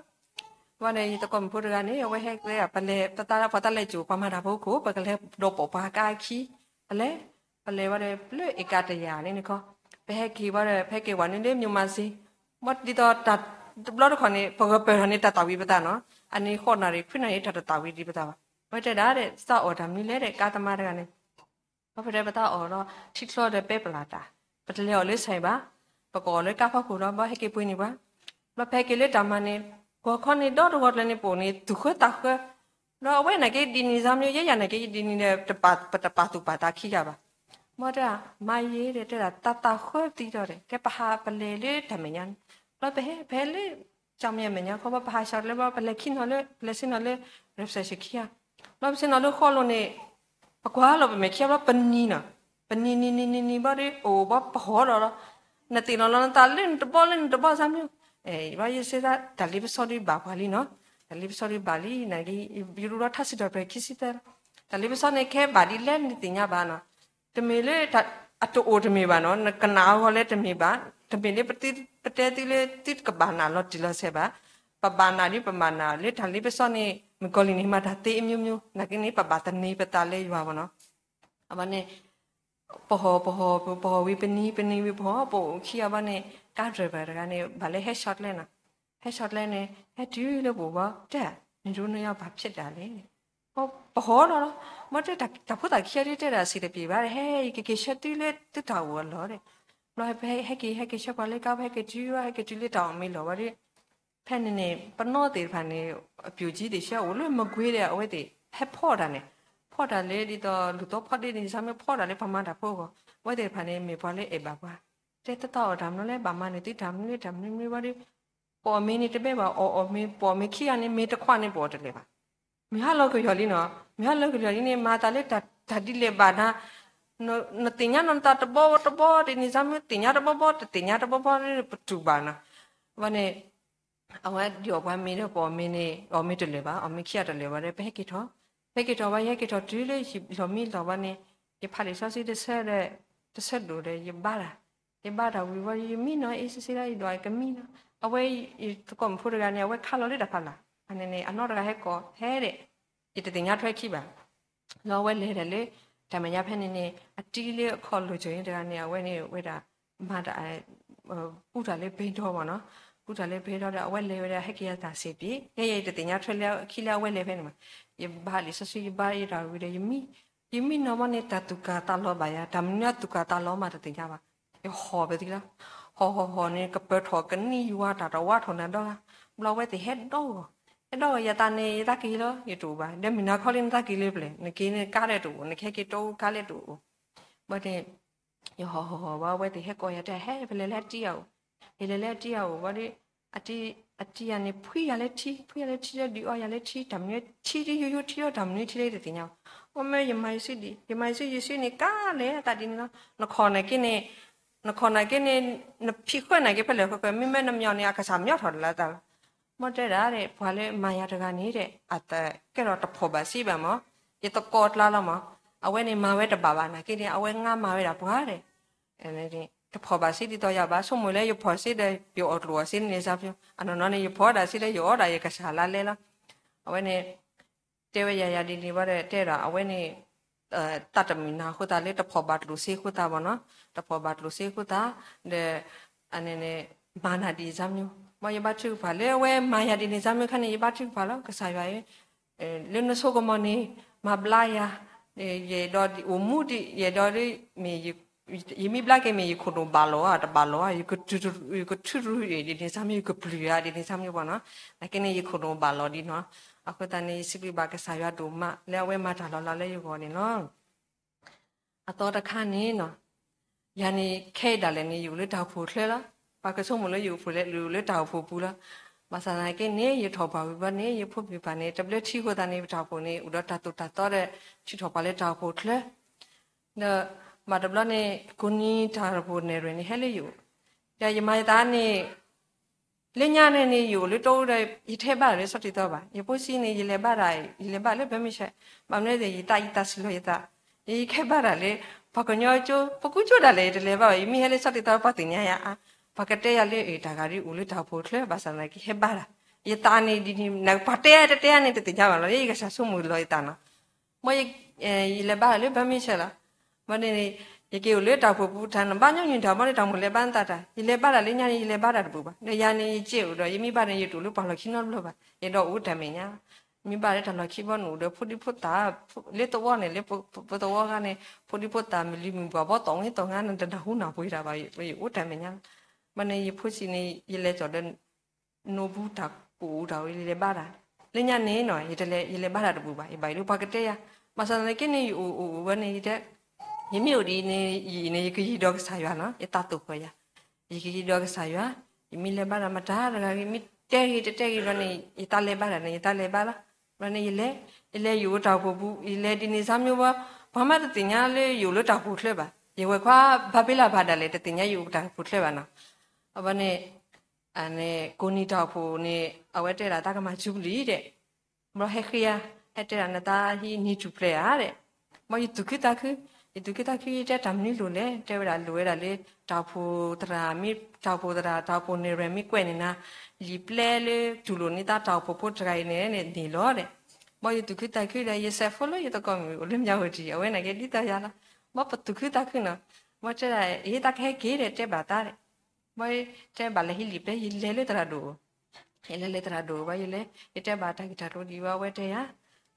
ဘၣ်ဒီးယသကိးမုၣ်ဖိတဂၤန့ၣ် အဝဲဟဲကဲ ပလဲၤ ပသးလၢပှၤတၢ်လဲၤကၠိၣ် ပှၤမၤတၢ်ဖိခိၣ် ပကလဲၤဒီးပိာ်ပှၤကါအခံ, ပလဲၤ, ပလဲၤဝဲဒီး ပလၢအ့ၣ်ကၣ်တယာ်န့ၣ်နခီ, ပဟဲက့ၤဝဲဒီး ပဟဲက့ၤဝဲန့ၣ်လၢ မြန်မာစ့ၢ်, မ်ဒ်သိးတၢ်တဘျီတခီၣ်န့ၣ် ပကပၢၢ်ထီၣ်န့ၣ် တၢ်သးဝံၤပသးနီၤ, အန့ၣ်ဃိးနၣ်ရံၣ်ခွံနၣ်ရံၣ် တၢ်တသးဝံၤဒံးပသးဘၣ် ဝဲတဲဒၣ်ဒီး သးအီၣ်တၢ်မနုၤလဲၣ်ဒီး ကါသမားတဂၤန့ၣ် ဘၣ်ဖဲဒီးပသးအီၣ်ဒီး ထံချီဒီးပဲပလၢ်တၢ်, ပတလဲၤအီၣ်လၢစဲးဘၣ်, ပကအီၣ်လၢကါဖီခိၣ်ဒီး ဘၣ်ဟဲက့ၤပှ့ၤန့ၢ်ပှၤ, ဘၣ်ဖဲဟဲက့ၤလၢတၢ်မၤန့ၣ် ဂီၤခီန့ၣ် ဒီတဂီၤကျၢၤန့ၣ် ပအိၣ်န့ၣ် သူၣ်ဃၢသးဃၢ, ဒီးအဝဲနာ်က့ဒ်န့ၣ် စၢ်မီ ယဲယၤနာ်က့ဒ်န့ၣ်ဒီး ပတပာ်သူၣ်ပာ်သးခံဂၤဘၣ်. ဘၣ်တဲ မၤယဲဒီး တဲဒၣ် သးသးဃၢသံဒီး ကဲပဟးပလဲၤလၢတၢ်မဲာ်ညါန့ၣ်, ဘၣ်ပဟဲ ပဟဲလၢ ကၠီမဲာ်ညါခီ ဘၣ်ပဟးဆှးလၢ ဘၣ်ပလဲၤခံနီၤလၢ ပလဲၤဆ့ၣ်နီၤလၢ reception ခံဂၤ, ဘၣ်ပဆ့ၣ်နီၤလၢဃီလိၤန့ၣ် ပကွၢ်လီၤပမဲာ်ခံဂၤ ဘၣ်ပနံၤနီၤ, ပနံၤနံၤနံၤနံၤနံၤဘၣ်ဒီး အိၣ်ဘၣ်ပဟီၣ်ဒီးလီၤ, နသ့ၣ်နီၣ်လီၤနသးလၢနတဘီလၢနတဘီ စၢ်မီ, ဘၣ်ယဲစ့ၢ် တၢ်လ့ပစီဒုးဘၣ်ပှၤလံနီၤ, တၢ်လ့ပစီဒုးဘၣ်လံ, နာ်က့ ယရူးဒီးထါစံးထီၣ်ပတြၢၤခံဆံသၢ, တၢ်လ့ပစီန့ၣ် ခဲဘၣ်ဒ်လဲၣ်နတသ့ၣ်ညါဘၣ်နီၤ, တမ့ၢ်လၢ အတအိၣ်တမ့ၢ်ဘၣ်နီၤ, နကနၣ်အဂီၢ်လၢတမ့ၢ်ဘၣ်, တမ့ၢ်လၢပတဲသုလၢသုတကဘၣ်နာ်လီၤတံၢ်လီၤဆဲးဘၣ်, ပဘၣ်နာ်ဒ်ပမၤနာ်လၢတၢ်လ့ပစီန့ၣ် မုၣ်ကီၤလံၢ်န့ၣ် မၤတၢ်သ့အမျိုးမျိုး နာ်က့န့ၣ် ပဘၣ်သန့ၤပသးလၢယွၤဘၣ်နီၤ, အဘၣ်န့ၣ် ပဟီၣ် ပဟီၣ် ပဟီၣ်ဝံၤပနံၤ ပနံၤဝံၤပဟီၣ် ပအိၣ်ခံဂၤဘၣ်န့ၣ် ကါဒြဲၣ်ဘၣ်တဂၤန့ၣ် ဘၣ်လၢဟဲဆီတလဲနီၤ, ဟဲဆီတလဲန့ၣ် ဟဲတုၤလၢပအိၣ်ဘၣ် တဲ နဒိနယါဘၣ်ဖျဲးတၢ်လဲၣ်, ပဟီၣ်လီၤလီၤ, မ့ၢ်တဲတၢ်ဖိသၣ်ခံဂၤဒ်တဲဒၣ်စံးတပျ့ၤဘၣ် ဟဲ ယကက့ၤဆၢတုၤလၢသုတၢ်အိၣ်အလီၢ်ဒီး, ဘျီဟဲက့ၤ ဟဲက့ၤဆၢပှၤလၢကါ ဟဲက့ၤတုၤ ဟဲက့ၤတုၤလၢတၢ်အီၣ်မ့ၤလီၢ်ဘၣ်ဒီး ဖဲန့ၣ်န့ၣ် ပနီၢ်သ့ၣ်တဖၣ်န့ၣ် အပျိၢ်ကံသ့ၣ်ဆၢ အိၣ်လၢမကွ့ၤဒီး အဝဲသ့ၣ်ဟဲဖီၣ်တၢ်န့ၣ်, ဖီၣ်တၢ်လၢဒ်သိးလူၤသီဖီၣ်ဒ့န့ၣ် စၢ်မီဖီၣ်တၢ်လၢပှၤမၤတၢ်ဖိအဂီၢ်, အဝဲသ့ၣ်တဖၣ်န့ၣ် မ့ၢ်ပှၤလၢအဲၣ်ဘၣ်ပှၤ, တဲတၢ်အီၣ်တၢ်မနုၤလဲၣ် ဘၣ်မၤန့ၢ်သုတၢ်မနုၤလၢတၢ်မနုၤမနုၤဘၣ်ဒီး ပအီၣ်မ့ၤန့ၣ်တဘဲဘၣ် အီၣ်အီၣ်မ့ၤ ပအီၣ်မ့ၤခံဂၤန့ၣ် မ့ၤတခွးန့ၣ် ပအီၣ်တလဲၤဘၣ်, မ့ၢ်ဟါလီၤကယီၤလံနီၤ, မ့ၢ်ဟါလီၤကယီၤလံန့ၣ် မၤသးလၢတၢ်ဒ်လဲၣ်ဘၣ်နၤ, နသ့ၣ်ညါနီၤနသးတဘီတဘီဒ်န့ၣ် စၢ်မီသ့ၣ်ညါတဘီဘီ တသ့ၣ်ညါတဘီဘီ ပတူၢ်ဘၣ်နီၤ, ဘၣ်န့ၣ် အဝဲဒုးအီၣ်ပှၤမ့ၤဒီး ပအီၣ်မ့ၤန့ၣ် အီၣ်မ့ၤတလၢာ်ဘၣ် အီၣ်မ့ၤခံဂၤတလၢာ်ဘၣ်ဒီး ပဟဲက့ၤထီၣ်, ဟဲက့ၤထီၣ်ဘၣ် ယဟဲက့ၤထီၣ်တုၤလၢယလီၢ်မံလီၢ်ဘၣ်န့ၣ် ယဖးလံာ်စီဆှံတဆၢဒီး တဆၢဒိၣ်ဒီး ယဘါတၢ်, ယဘါတၢ်ဝံၤဘၣ် ယမံနီၤ အ့စ့စ့လၢယဒွးကမံနီၤ, အဝဲယသကိးမုၣ်ဖိတဂၤန့ၣ် အဝဲခါလီၤလၢတၢ်ဖးလၢ်, အန့ၣ်န့ၣ် အနီၢ်တဂၤဟဲကိးဟဲဒီး ယတသ့ၣ်ညါထွဲခံဘၣ် လီၤဝဲလဲၤဒၣ်လၢ တၢ်မဲာ်ညါဖဲန့ၣ်န့ၣ် အတံၤလၢအခီၣ်လိာ်ကၠိၤန့ၣ်တဂၤန့ၣ် အဝဲန့ၣ်ဝဲဒၣ် မၤတၢ် ပူတၢ်လၢဘဲဒီမ့ၢ်နီၤ, ပူတၢ်လၢဘဲဒီဒီး အဝဲလဲၤဝဲဒၣ်ဟဲက့ၤယၤတၢ်စ့ၢ်ကီး, ယဲယတသ့ၣ်ညါထွဲလၢခံလၢအဝဲလဲၤဖဲန့ၣ်မး, ယဘါလံာ်စီဆှံ ယဘါယတၢ်ဝံၤဒီး ယမံ, ယမံနီၤဘၣ်န့ၣ် တၢ်သူၣ်ကၢ်သးလီၤဘၣ်ယၤ, တၢ်မနုၤအသူၣ်ကၢ်သးလီၤမးတသ့ၣ်ညါဘၣ်, ယဟီၣ်ပသံလီၤ, ဟီၣ်ဟီၣ်ဟီၣ်န့ၣ် ကပၢၤထီၣ်ကနံၣ်ယွၤတၢ် တဝါထီၣ်နၤဒီဂၤ, ဘျီဝဲသ့ၣ်ဟဲဒီဂီၢ်, ဟဲဒီဂီၢ် ယသးန့ၣ် ယသးက့ၤလီၤ ယတအိၣ်ဘၣ်, ဒီးမုၢ်နၤခီလံ နသးက့ၤလၢပျဲၢ် နက့ၤန့ၣ်ကါလၢတအိၣ် နကဟဲက့ၤတီအူကါလၢတအိၣ်, ဘၣ်န့ၣ် ယဟီၣ်ဟီၣ်ဟီၣ်ဘၣ် အဝဲသ့ၣ်ဟဲကိးယၤတဲ ဟဲ ပလဲၤလၢအတံၤအအိၣ်, ယလဲၤလၢအတံၤအအိၣ်ဘၣ်ဒီး အတံၤ အတံၤယၤန့ၣ် ဖှံယၤလၢထံ ဖှံယၤလၢထံလၢဒုးအီယၤလၢထံ တၢ်မနုၤထံဒ်ယိယိ ထံလီၤတၢ်မနုၤထံလၢယတသ့ၣ်ညါဘၣ်, အိၣ်မ့ၢ်ယမၤယစုဒံး ယမၤယစုယစုန့ၣ် ကါလဲၣ်အသးဒ်န့ၣ်လီၤ, နခီၣ်နာ်က့န့ၣ် နခီၣ်နာ်က့န့ၣ် နဖံးဃၢနာ်က့ဖဲလဲၣ်ဃီ မ့မ့ၢ်နမျီၢ်န့ၣ် အကစၢ်မျီထီၣ်တလၢသးလီၤ မ့ၢ်တဲဒၣ် ပှၤလၢမၤယၤတဂၤန့ၣ် အသးကဲထီၣ်တဖိးဘၣ်စ့ဘၣ်မး, ယသကိးကျါလီၤမး, အဝဲန့ၣ်မၤဝဲတဘၣ်ဘၣ် နာ်က့န့ၣ် အဝဲငါမၤဝဲဒၣ်ပှၤဒီး တဖိးဘၣ်စ့ဒ်သိးယၤဘၣ်, ဆိကမိၣ်လၢယဖိးစ့ဒီး ယအီၣ်ကျိၣ်အီၣ်စ့န့ၣ် စၢ်ဖျိ, အနီၢ်နီၢ်န့ၣ် ယဖိးဒၣ်စ့ဒီး ယအီၣ်ဒၣ်ယကစၢ်လါလဲလီၤ, အဝဲန့ၣ် တဲဝဲယၤယၤဒ်န့ၣ်ဘၣ်ဒီး တဲဒၣ်အဝဲန့ၣ် တၢ်တမုာ်နၤအဃိသတးလၢတဖိးဘၣ်ကျိၣ်စ့အဃိသတးမ့ၢ်နီၤ, တဖိးဘၣ်ကျိၣ်စ့အဃိသတး ဒီး အန့ၣ်န့ၣ် မၤနၤဒ်အံၤ စၢ်ဖျိ, မ်ယဘါထုကဖၣ်လၢအဝဲမၤယၤဒ်န့ၣ် စၢ်ဖျိခါန့ၣ် ယဘါထုကဖၣ်လီၤ ကစၢ်ယွၤဧၢ, လၢနဆိကမိၣ်န့ၣ် မၤဘျါယၤ, ယအဲၣ်ဒိးအိၣ်မူဒ် ယအဲၣ်ဒိးဒ် မ့ၢ် ယမ့ၢ်ဘျါက့ၤမ့ၢ် ယခိၣ်နူာ်ဘၣ်လီၤဧါ တဘၣ်လီၤဧါ, ယကထုရူဒ်န့ၣ် စၢ်ဖျိ ယကပျုၢ်ဧါဒ်န့ၣ် စၢ်ဖျိပှၤနီၤ, နာ်က့န့ၣ် ယခိၣ်နူာ်ဘၣ်လီၤဒ်နီၤ, အဃိသတးန့ၣ် ယစံးဘျုးဘၣ်ကစၢ်ယွၤဒိၣ်မး လၢအဝဲမၤတၢ်လီၤလးလၢယဂီၢ်န့ၣ်လီၤ. အသီတခါန့ၣ်နီၤ, ယၤန့ၣ် ခဲအံၤဒၣ်လဲာ်န့ၣ် ယအိၣ်လၢတၢ်အိၣ်ဖှိၣ်ချၢလီၤ. ပှၤကဆိကမိၣ်လၢယအိၣ်ဖှိၣ်လဲၣ် အိၣ်လၢတၢ်အိၣ်ဖှိၣ်ပူၤလီၤ. ဘၣ်ဆၣ်သနာ်က့န့ၣ် ယထီၣ်ပှၢ်ဝံၤဘၣ်န့ၣ် ယဖိမုၣ်တဖၣ်န့ၣ် တဘျၢထံအဃိသတးန့ၣ် ပတၢ်အိၣ်ဖှိၣ်န့ၣ် အိၣ်ဒီးတၢ်သိၣ်တၢ်သီဒီး ထုးထီၣ်ပှၤလၢတၢ်အိၣ်ဖှိၣ်ချၢ ဒီးဘၣ်တဘျီန့ၣ် ကိးနံၤတၢ်အိၣ်ဖှိၣ်နဲၣ်ရွဲၣ်န့ၣ် ဟဲလၢယအိၣ်, ဒီးယမၤယသးန့ၣ် လၢညါန့ၣ်န့ၣ် ယအိၣ်လၢတအိၣ်ဒီး ယတဟဲဘါတၢ်လၢဆီတံၢ်သီဘၣ်. ယဖိဆံးန့ၣ် ယလဲၤဘါတၢ် ယလဲၤဘါလၢဘၢမ့ၢ်ဆဲး, ဘၣ်မနုၤလဲၣ် ယသးယသးစံးလီၤယသး, ယကဟဲဘါတၢ်လၢ ပှၤကညီကၠိ ပကူကၠိဒၣ်လဲာ် ယတလဲၤဘါဘၣ်. ယမ့ၢ်ဟဲလၢဆီတံၢ်သီ ပှၤသ့ၣ်ညါယၤအါ, ပှၤကတဲယၤလၢ အတၢ်ဂၤဒ်အိၣ်လၢတၢ်အိၣ်ဖှိၣ်ချၢ ဘၣ်ဆၣ်သနာ်က့ဟဲဘါတၢ်, ယသးန့ၣ်ဒ်န့ၣ် ပှၤတဲတတဲန့ၣ် တသ့ၣ်ညါဘၣ်လီၤ. ယကစၢ်ဆိကမိၣ်လီၤယသးနီၤ မ်ယ ယလဲၤဘါတၢ်လၢဘၢမ့ၢ်ဆဲးလီၤ. ဘၣ်န့ၣ်န့ၣ် ယက့ၤအိၣ်လၢတၢ်အိၣ်ဖှိၣ်ပူၤတၢ် နဘါညီနုၢ်တၢ်ဘၣ်န့ၣ် တၢ်မိၣ်လဲၤဘါနသးတၢ်, ယလဲၤဘါတၢ်လၢညါန့ၣ် ယလဲၤဘါတၢ်တပူၤဘၣ်. ဒီးယၤန့ၣ် ယစ့အိၣ်ဒီး ယမ့ၢ်ဘါန့ၣ် ယတအိၣ်လၢပှၢ်လီၢ်ခံနီတဘျီဘၣ်, ယအဲၣ်ဒိးအိၣ်တၢ်မဲာ်ညါ, မ့ၢ်ဘၣ်လၢတၢ်လီၢ်ခံဘီန့ၣ် အိၣ်ဒီးဖိဒံဖိသၣ် လၢသဝီန့ၣ် လၢပသဝီခါန့ၣ် ဖိဒံဖိသၣ်မုၢ်လံၤမုၢ်ပှၢ် ဘီသီၣ်ဝ့သီၣ်ငါန့ၣ် တနၢ်ဟူနၢ်ပှ့ၤတၢ်ဘၣ် ယအိၣ်တၢ်မဲာ်ညါလီၤ. ဘၣ်န့ၣ် ယဖိဆံးန့ၣ် ယလဲၤကီၤဒီး နိဘူးတၢ်ကူၣ်တၢ်ဝဲ ယလဲၤဘၣ်တၢ် လၢညါန့ၣ်နီၤ ယတလဲၤ ယလဲၤဘၣ်တၢ်တဘူၣ်ဘၣ် ယဘၣ်ယိၣ်လၢပှၤကတဲယၤ ဘၣ်ဆၣ်သနာ်က့န့ၣ် ယအိၣ်အိၣ်အိၣ်ဝဲန့ၣ် ယတဲ ယမ့ၢ်အိၣ်ဒ်အံၤန့ၣ် ယအံၤန့ၣ် ယကယံၤဒီးကစၢ်ယွၤနီၤ ယသးသိၣ်ဃီၤယၤ ယကယံၤဒီးကစၢ်ယွၤ ယမ့ၢ်လဲၤဘၣ်တၢ်မတၤတဂၤဂ့ၤ မ့ၢ်တဲဂ့ၤတတဲဂ့ၤဘျီန့ၣ် ယသးလဲၤဘၣ်တၢ်န့ၣ် ယသးလဲၤဘၣ်လီၤ. ဘျီန့ၣ် ယလဲၤ ယလဲၤယအိၣ်တၢ်အိၣ်ဖှိၣ်ပူၤ ယလဲၤဒ်န့ၣ်စၢ်မ့ၢ်ဝဲ ပှၤမးတသ့ၣ်ညါလၢယအိၣ်လၢတၢ်အိၣ်ဖှိၣ်ချၢဘၣ် ယဝဲၤခွါဘၣ်ဘ့လၢ်ဘၣ်ဒၣ်လဲာ် တသ့ၣ်ညါယအိၣ်တၢ်အိၣ်ဖှိၣ်ချၢဘၣ်နီၤ. အဘၣ်န့ၣ် ကိးနံၤတၢ်အိၣ်ဖှိၣ်န့ၣ် အဝဲတဲဒၣ်တၢ်ကမၤယူဘလံၤဒီး ဘျီဟဲဃ့ဧါ ဟဲတဲဒၣ်နတၢ်ဟံးန့ၢ်ထူၣ်ဖျဲးဧါဒီး ဘၣ်ယသူၣ်ခုသးခု ယသူၣ်ခုသးခု ယတဲတၢ်မနုၤလိၣ်လဲၣ် တဲဝဲဒၣ်လိၣ်ဝဲဒၣ်လၢ တၢ်အိၣ်ဖှိၣ်သရၣ်မ့ၢ် တၢ်အိၣ်ဖှိၣ်သရၣ် တၢ်အိၣ်ဖှိၣ်နဲၣ်ရွဲၣ်မ့ၢ်ကွဲးန့ၣ်နၤ လံာ်ပျဲလၢတူၢ်လိာ်န့ၢ်တၢ်အိၣ်ဖှိၣ်ဖိတဂၤအံၤန့ၣ်န့ၣ် န့ၢ်လီၤဒီး ဘၣ်ယသူၣ်ခုသးခုဒီး ယစဲးဖိလၢယသကိးမုၣ်အိၣ်လၢမၠးဝတံၤ အဝဲန့ၣ်က့ဒ်သိးယၤလီၤ. ဘၣ်ပသူၣ်ခုသးခုနီၤ ဘၣ်တဲဒၣ် ဟ့ၣ်တၢ်ကဟဲက့ၤဒီးတဲဘၣ်သးဒီး ဘၣ်တဲဘၣ်လဲၤဟံးလံာ်ပျဲ ယလဲၤလၢသရၣ်ဒိၣ် ယလဲၤလၢသရၣ်ဒိၣ်ဘၣ် ယလဲၤ ယတဲဘၣ်တၢ်ဂ့ၢ်တၢ်ကျိၤဒ်အံၤဘၣ် အဝဲတဲယၤ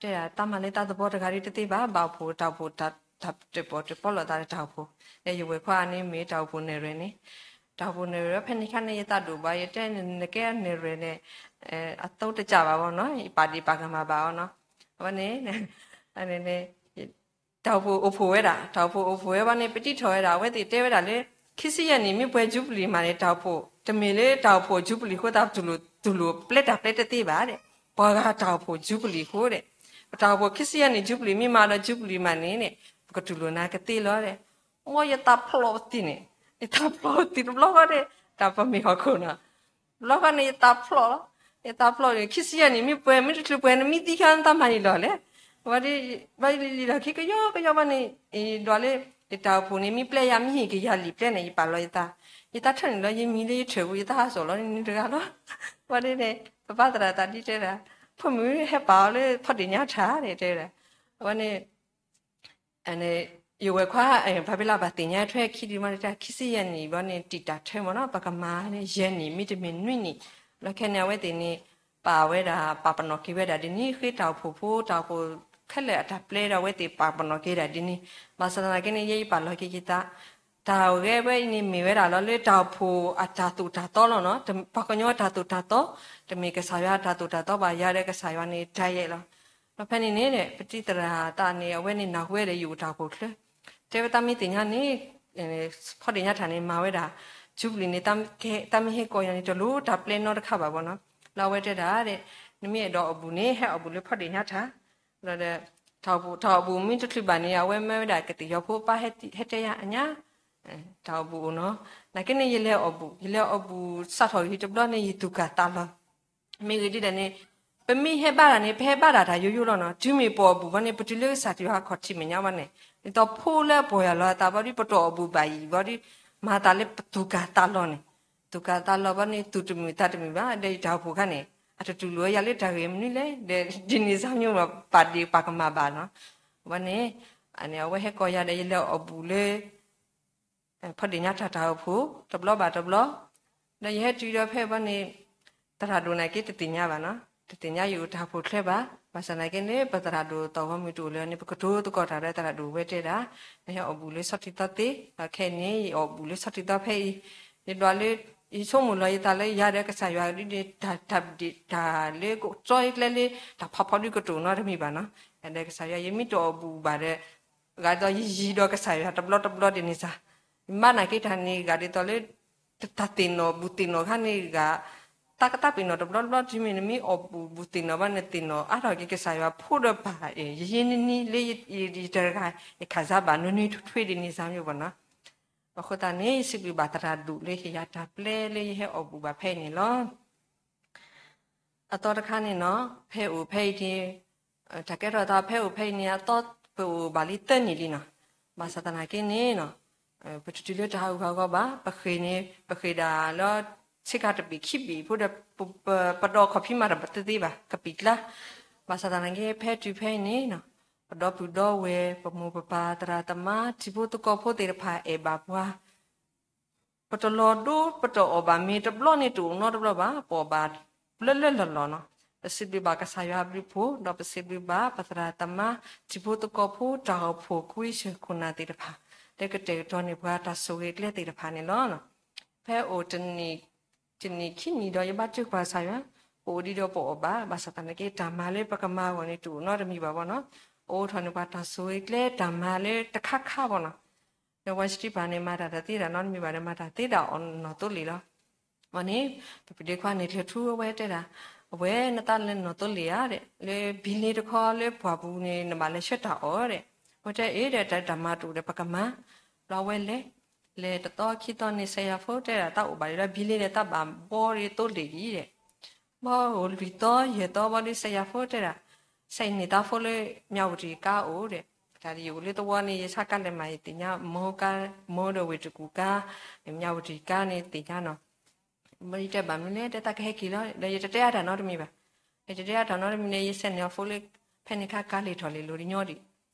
တဲဒၣ်တၢ်မၤလၢတၢ်သဘီတဂၤဒီးတသ့ဘၣ် ဘၣ်အိၣ်ဖှိၣ်တၢ်အိၣ်ဖှိၣ် တၢ်တပီၢ်တပီၢ်လိာ်သးဒီးတၢ်အိၣ်ဖှိၣ် ဒီးယဝဲၤခွါန့ၣ်မ့ၢ်တၢ်အိၣ်ဖှိၣ်နဲၣ်ရွဲၣ်န့ၣ် တၢ်အိၣ်ဖှိၣ်နဲၣ်ရွဲၣ် ဖဲန့ၣ်ခါန့ၣ် ယသးဒိၣ်ဘၣ် ယတဲန့ၣ် နကဲနဲၣ်ရွဲၣ်န့ၣ် အသိတကးဘၣ်ဘၣ်နီၤ ယပာ်ဒ့ၣ်ပာ်ကမၣ်ဘၣ်အီၤနီၤ အဝဲန့ၣ် တၢ်အိၣ်ဖှိၣ်အိၣ်ဖှိၣ်ဝဲဒၣ် တၢ်အိၣ်ဖှိၣ်အိၣ်ဖှိၣ်ဝဲဘၣ်န့ၣ် ပတံထီၣ်ဝဲဒၣ် အဝဲသ့ၣ်တဲဝဲဒၣ်လၢ ခံဆံယဲၢ်နံၣ် မ့ၢ်ပှဲၤယူဘလံၤမးန့ၣ် တၢ်အိၣ်ဖှိၣ် တမ့ၢ်လၢတၢ်အိၣ်ဖှိၣ်ယူဘလံၤအဃိသတး ပတူၢ်လိာ် တူၢ်လိာ်ပျဲတၢ်ပျဲတသ့ဘၣ်ဒီး ပှၤဂၤတၢ်အိၣ်ဖှိၣ်ယူဘလံၤအဃိဒီး ပတၢ်အိၣ်ဖှိၣ်ခံဆံယဲၢ်နံၣ်ယူဘလံၤ မ့ၢ်မၤဒီးယူဘလံၤမးန့ၣ်န့ၣ် ပကတူၢ်လိာ်နၤကသ့လီၤဒီး မ်ယသးဖျိးပသံၣ်န့ၣ် ယသးဖျိးပသံၣ်တဘျီဃီဒီး တၢ်ပမ့ၢ်ဟီၣ်ခိၣ်နီၤ တဘျီဃီန့ၣ် ယသးဖျိးလီၤ ယသးဖျိးန့ၣ် ခံဆံယဲၢ်နံၣ် မ့ၢ်ပှဲၤ မ့ၢ်တချုးပှဲၤန့ၣ် မ့ၢ်သံခါနသးမၤယံာ်လီၤလဲၣ် ဘၣ်ဒီး ဘၣ်လံာ်လီၢ်ခံကယီကယီဘၣ်န့ၣ် ဒွးလၢ ယတၢ်အိၣ်ဖှိၣ်န့ၣ် မ့ၢ်ပျဲယၤ မ့ၢ်ဟ့ၣ်က့ၤယၤလံာ်ပျဲန့ၣ် ယပာ်လီၤယသး ယသးထၢၣ်န့ၣ်လီၤ ယမံၤလၢယထၢၣ်ပူၤ ယသးဟးစိာ်လီၤန့ၣ်တဂၤလီၤ ဘၣ်ဒီးန့ၣ် ပပၢ်သရၣ်သးဒ်တဲဒၣ် ဖိမုၣ်ဟဲပာ်အီၤလၢဖီၣ်ဒ့ၣ်ညါထၣ်န့ၣ် တဲဝဲဒၣ် အဝဲန့ၣ် ယဝဲၤခွါ ဘၣ်ဘ့လၢဘၣ်သ့ၣ်ညါထွဲခံဒံးမ့ၢ်တၢ် ခံဆံယဲၢ်နံၣ်ဘၣ်န့ၣ် တံာ်တာ်ထၢမ့ၢ်နီၤ ပကမၤန့ၣ် ယဲၢ်နံၣ် မ့တမ့ၢ်နွံနံၣ် လီၤခဲန့ၣ် အဝဲသ့ၣ်န့ၣ် ပာ်ဝဲဒၣ် ပာ်ပနီၣ်က့ၤဝဲဒၣ်ဒ်န့ၣ် ဃ့တၢ်အိၣ်ဖှိၣ်ဖိ တၢ်အိၣ်ဖှိၣ်ခဲလၢာ်အတၢ်ပျဲဒီး အဝဲသ့ၣ်ပာ်ပနီၣ်က့ၤဒၣ်ဒ်န့ၣ် ဘၣ်ဆၣ်သနာ်က့န့ၣ် ယဲယပာ်လီၤက့ၤယသး တၢ်ဂဲၤဝဲအံၤန့ၣ် မ့ၢ်ဝဲဒၣ်လီၤလၢတၢ်အိၣ်ဖှိၣ်အတၢ်သိၣ်တၢ်သီလီၤနီၤ ပှၤကညီတၢ်သိၣ်တၢ်သီ တမ့ၢ်ကစၢ်ယွၤအတၢ်သိၣ်တၢ်သီဘၣ် ယၤဒီးကစၢ်ယွၤန့ၣ် တၢ်ယဲၢ်လီၤ ဒီးဖဲန့ၣ်န့ၣ် ပတံၤသရၣ်သးန့ၣ် အဝဲန့ၣ်နၢ်ဟူဝဲဒီးယအိၣ်တၢ်အိၣ်ဖှိၣ်ချၢ တဲဝဲတၢ်မ့ၢ်သ့ၣ်ညါန့ၣ် ဖီၣ်ဒ့ၣ်ညါထၣ်န့ၣ် မၤဝဲဒၣ် ယူဘလံၤန့ၣ် တၢ်မ့ၢ်ဟဲကိးယၤန့ၣ် တလိၣ်တၢ်ပျဲနီတခါဘၣ်ဘၣ်နီၤ လၢအဝဲတဲဒၣ်ဒီး နမ့ၢ်အဲၣ်ဒိးအီၣ်ဘူၣ်န့ၣ် ဟဲအီၣ်ဘူၣ်လၢဖီၣ်ဒ့ၣ်ညါထၣ် ဒီး တၢ်အိၣ်ဘူၣ် တၢ်အီၣ်ဘူၣ်မ့ၢ်တချုးဘၣ်န့ၣ် အဝဲမၢဝဲဒၣ်ကသ့ၣ်ယီၤဖိပၢ်ဟဲတဲယၤအညါ တၢ်အီၣ်ဘူၣ်အိၣ်နီၤ နာ်က့န့ၣ် ယလဲၤအီၣ်ဘူၣ် ယလဲၤအီၣ်ဘူၣ်စးထီၣ်ဂ့ၤတဘျီန့ၣ် ယသူၣ်ကၢ်သးလီၤ မ့ၢ်ဂ့ၢ်ဒ်လဲၣ်န့ၣ် ပမ့ၢ်ဟဲဘၣ်တၢ်န့ၣ် ပဟဲဘၣ်တၢ်တၢ်ယိယိလီၤနီၤ တုၤမ့ၢ်ပအီၣ်ဘူၣ်ဘၣ်န့ၣ် ပတုၤလၢကစၢ်တယွၤခီၣ်ထံးမဲာ်ညါဘၣ်န့ၣ် ဒ်သိးဖိလၢအပီၢ်ယၢ်လီၤအသးဘၣ်ဒီး ပတအီၣ်ဘူၣ်ဘၣ်အံၤဘၣ်ဒီး မၤသးလၢပသူၣ်ကၢ်သးလီၤန့ၣ် သူၣ်ကၢ်သးလီၤဘၣ်န့ၣ် သူၣ်တမုာ်သးတမုာ်ဘၣ် ဒီးယတၢ်အိၣ်ဖှိၣ်ခါန့ၣ် အတတူၢ်လိာ်ဝဲယၤလၢတၢ်ဂ့ၢ်မနုၤလဲၣ် ဒီးဒ်န့ၣ်စၢ်မ့ၢ်ပာ်ဒ့ၣ်ပာ်ကမၣ်ဘၣ်နီၤ ဘၣ်န့ၣ် အဝဲဟဲကိးယၤဒီးယလဲၤအီၣ်ဘူၣ်လၢ ဖီၣ်ဒ့ၣ်ညါထၣ်တၢ်အိၣ်ဖှိၣ် တဘျီဘၣ်တဘျီ ဒီးယဟဲတုၤဒီးဖဲဘၣ်န့ၣ် သရၣ်ဒိၣ်နာ်က့တသ့ၣ်ညါဘၣ်နီၤ တသ့ၣ်ညါယအိၣ်တၢ်အိၣ်ဖှိၣ်ချၢဘၣ် ဘၣ်ဆၣ်သနာ်က့န့ၣ် ပသရၣ်ဒိၣ်သီၣ်ဂီၤမုၢ်တအိၣ်လၢၤန့ၣ် ပကတိၤသကိးတၢ်ဒီးသရၣ်ဒိၣ်ဝဲတဲဒၣ် နဟဲအီၣ်ဘူၣ်လၢဆီၣ်တံၢ်သီသ့ ဒီးခဲအံၤန့ၣ် ယအီၣ်ဘူၣ်လၢဆီၣ်တံၢ်သီဖဲအံၤ ယဒွးလၢ ယဆိကမိၣ်လီၤယသးလၢယၤဒီးကစၢ်ယွၤဒ်န့ၣ် တၢ်ဘျုးတၢ်လၢကၠီယကျဲလၢ တၢ်ဖးဖီဒုကတိၤနီတမံၤဘၣ်နီၤ ယၤဒီးကစၢ်ယွၤ ယမ့ၢ်တအီၣ်ဘူၣ်ဘၣ်ဒီး ဂၤဒ်သိးယယံၤဒီးကစၢ်ယွၤတဘျီတဘျီဒ်န့ၣ်စ့ၢ် ယမၤနာ်က့တၢ်န့ၣ် ဂၤဒ်သိးလၢ တၢ်သ့ၣ်နီၣ်ဘူၣ်သ့ၣ်နီၣ်ခါန့ၣ်ဂၤ တၢ်ကသးပ့ၤနီၣ်တဘျီတဘျီ တုၤမ့ၢ်နမ့ၢ်အီၣ်ဘူၣ်ဘူၣ်သ့ၣ်နီၣ်ဘၣ်န့ၣ် သ့ၣ်နီၣ်အါထီၣ်က့ၤကစၢ်ယွၤဖိဒီးပၢ် ယယံၤနံၤနံၤလၢယတဂၤ ယခးစါဘၣ်နွံနွံထွံထွံဒ်န့ၣ်စ့ၢ်မ့ၢ်ဘၣ်နီၤ အဃိသတးန့ၣ် ယစံးဘျုးဘၣ်သရၣ်ဒိၣ်လၢဟ့ၣ်ယၤတၢ်ပျဲလၢယဟဲအီၣ်ဘူၣ်ဘၣ်ဖဲအံၤန့ၣ်လီၤ. အသီတခါန့ၣ်နီၤ ဖဲအိၣ်ဖဲအံၤန့ၣ် တၢ်ကဲထီၣ်သးဖဲအိၣ်ဖဲအံၤန့ၣ် အသီပအိၣ်ဘၣ်လံသၢနံၣ်လံနီၤ. ဘၣ်ဆၣ်သနာ်က့န့ၣ်နီၤ ပတတုၤလၢတၢ်ဟးဂူာ်ဟးဂီၤဘၣ်. ပဃ့ၢ်န့ၣ် ပဃ့ၢ်ဒၣ်လၢ ဆ့ကၤတဘ့ၣ်ခံဘ့ၣ်ဖိဒီး ပဒီးခီၣ်ဖံးမၤတၢ်တသ့ဘၣ် ကပံာ်ကျါ. ဘၣ်ဆၣ်သနာ်က့ ဖဲတုၤဖဲအံၤန့ၣ်နီၤ ပဒီပုၢ်ဒီဝဲၢ် ပမိၢ်ပပၢ် သရၣ်သမါ ထံဖိသကိးဖိသ့ၣ်တဖၣ်အဲၣ်ဘၣ်ပှၤ ပတလီၤဒိ ပတအီၣ်ဘၣ်မ့ၤတဘျီန့ၣ် တအိၣ်နီတဘျီဘၣ်, ပအီၣ်ဘၣ်လၢလၢလီၢ်လီၢ်နီၤ. ပစံးဘျုးဘၣ်ကစၢ်ယွၤအဘျုးအဖှိၣ် ဒီးပစံးဘျုးဘၣ်ပသရၣ်သမါ တံၤဖိသကိးဖိ တၢ်အိၣ်ဖှိၣ်ကွံဆၢၣ်ခိၣ်နၢ်သ့ၣ်တဖၣ် လၢကတဲာ်ကတီၤန့ၢ်ပှၤတၢ်ဆိၣ်ဂ့ၤကျဲသ့ၣ်တဖၣ်န့ၣ်လီၤ. ဖဲအိၣ်တနံၣ်ခံနံၣ်ဒီး ယဘါထုကဖၣ်ကစၢ်ယွၤ ပအိၣ်ဒံးဒီးပအီၣ်ဘၣ် ဘၣ်ဆၣ်သနာ်က့ တၢ်မၤလၢပကမၤအဂီၢ်န့ၣ် တအိၣ်နီတမံၤဘၣ်ဘီနီၤ. အိၣ်ထီၣ်န့ၢ်ပှၤတၢ်ဆိၣ်ဂ့ၤကျဲတၢ်မၤလၢတခါခါဘီနီၤ. ဒီးဝဲစတံဖၣ်န့ၣ် မၤတၢ်တသ့တၢ်နီတမံၤဘၣ်ဒီး မၤတၢ်သ့ဒၣ်အီၤနီၢ်သိလ့ၣ်လီၤ. အန့ၣ် ပပဒ့ခွါန့ၣ် ကျၢၤထူအဝဲတဲဒၣ် အဝဲနသးလၢနီၢ်သိလ့ၣ်ဧါဒီး လၢဘံလ့တခီလၢပှၢ်ပူၤန့ၣ် နဘၣ်လဲၤဆှၢတၢ်အီၣ်ဒီး အဝဲတဲအ့ၣ်ဒီး တၢ်မၤတအိၣ်ဒီးပကမၤ ဘျီအဝဲလဲၤ လဲၤတသီခံသီန့ၣ် စဲးယၤဖိတဲဒၣ် တၢ်အိၣ်ဘၣ်ဒီးဘံလ့ဒီး တၢ်ဘၣ်ဘှီဒီးသိလ့ၣ်ဒံးဒီး ဘၣ်အိၣ်လွံၢ်သီယဲၢ်သီဘၣ်ဒီး စဲးယၤဖိတဲဒၣ် ဆဲးန့ၢ်တၢ်ဖိလၢ မၠးဝတံၣ်ကါအိၣ်ဒီး တၢ်ယအိၣ်လၢသဝီန့ၣ် ယဆါကါလဲၤမၤယသ့ၣ်ညါ မၢကါ မၢဒီးဝ့ၢ်တကူၣ်ကါ မၠးဝတံၣ်ကါန့ၣ်သ့ၣ်ညါနီၤ. ဘၣ်ယတဲဘၣ်မနုၤလဲၣ် တဲတၢ်ကဟဲက့ၤလီၤ ဒီးယတတဲအါတၢ်နီတမံၤဘၣ်. ယတတဲအါတၢ်နီတမံၤန့ၣ် ယဆဲးန့ၢ်အီၤဖိလၢ ဖဲန့ၣ်ခါကါလံၤထီၣ်လံၤလိၤတညီဒံး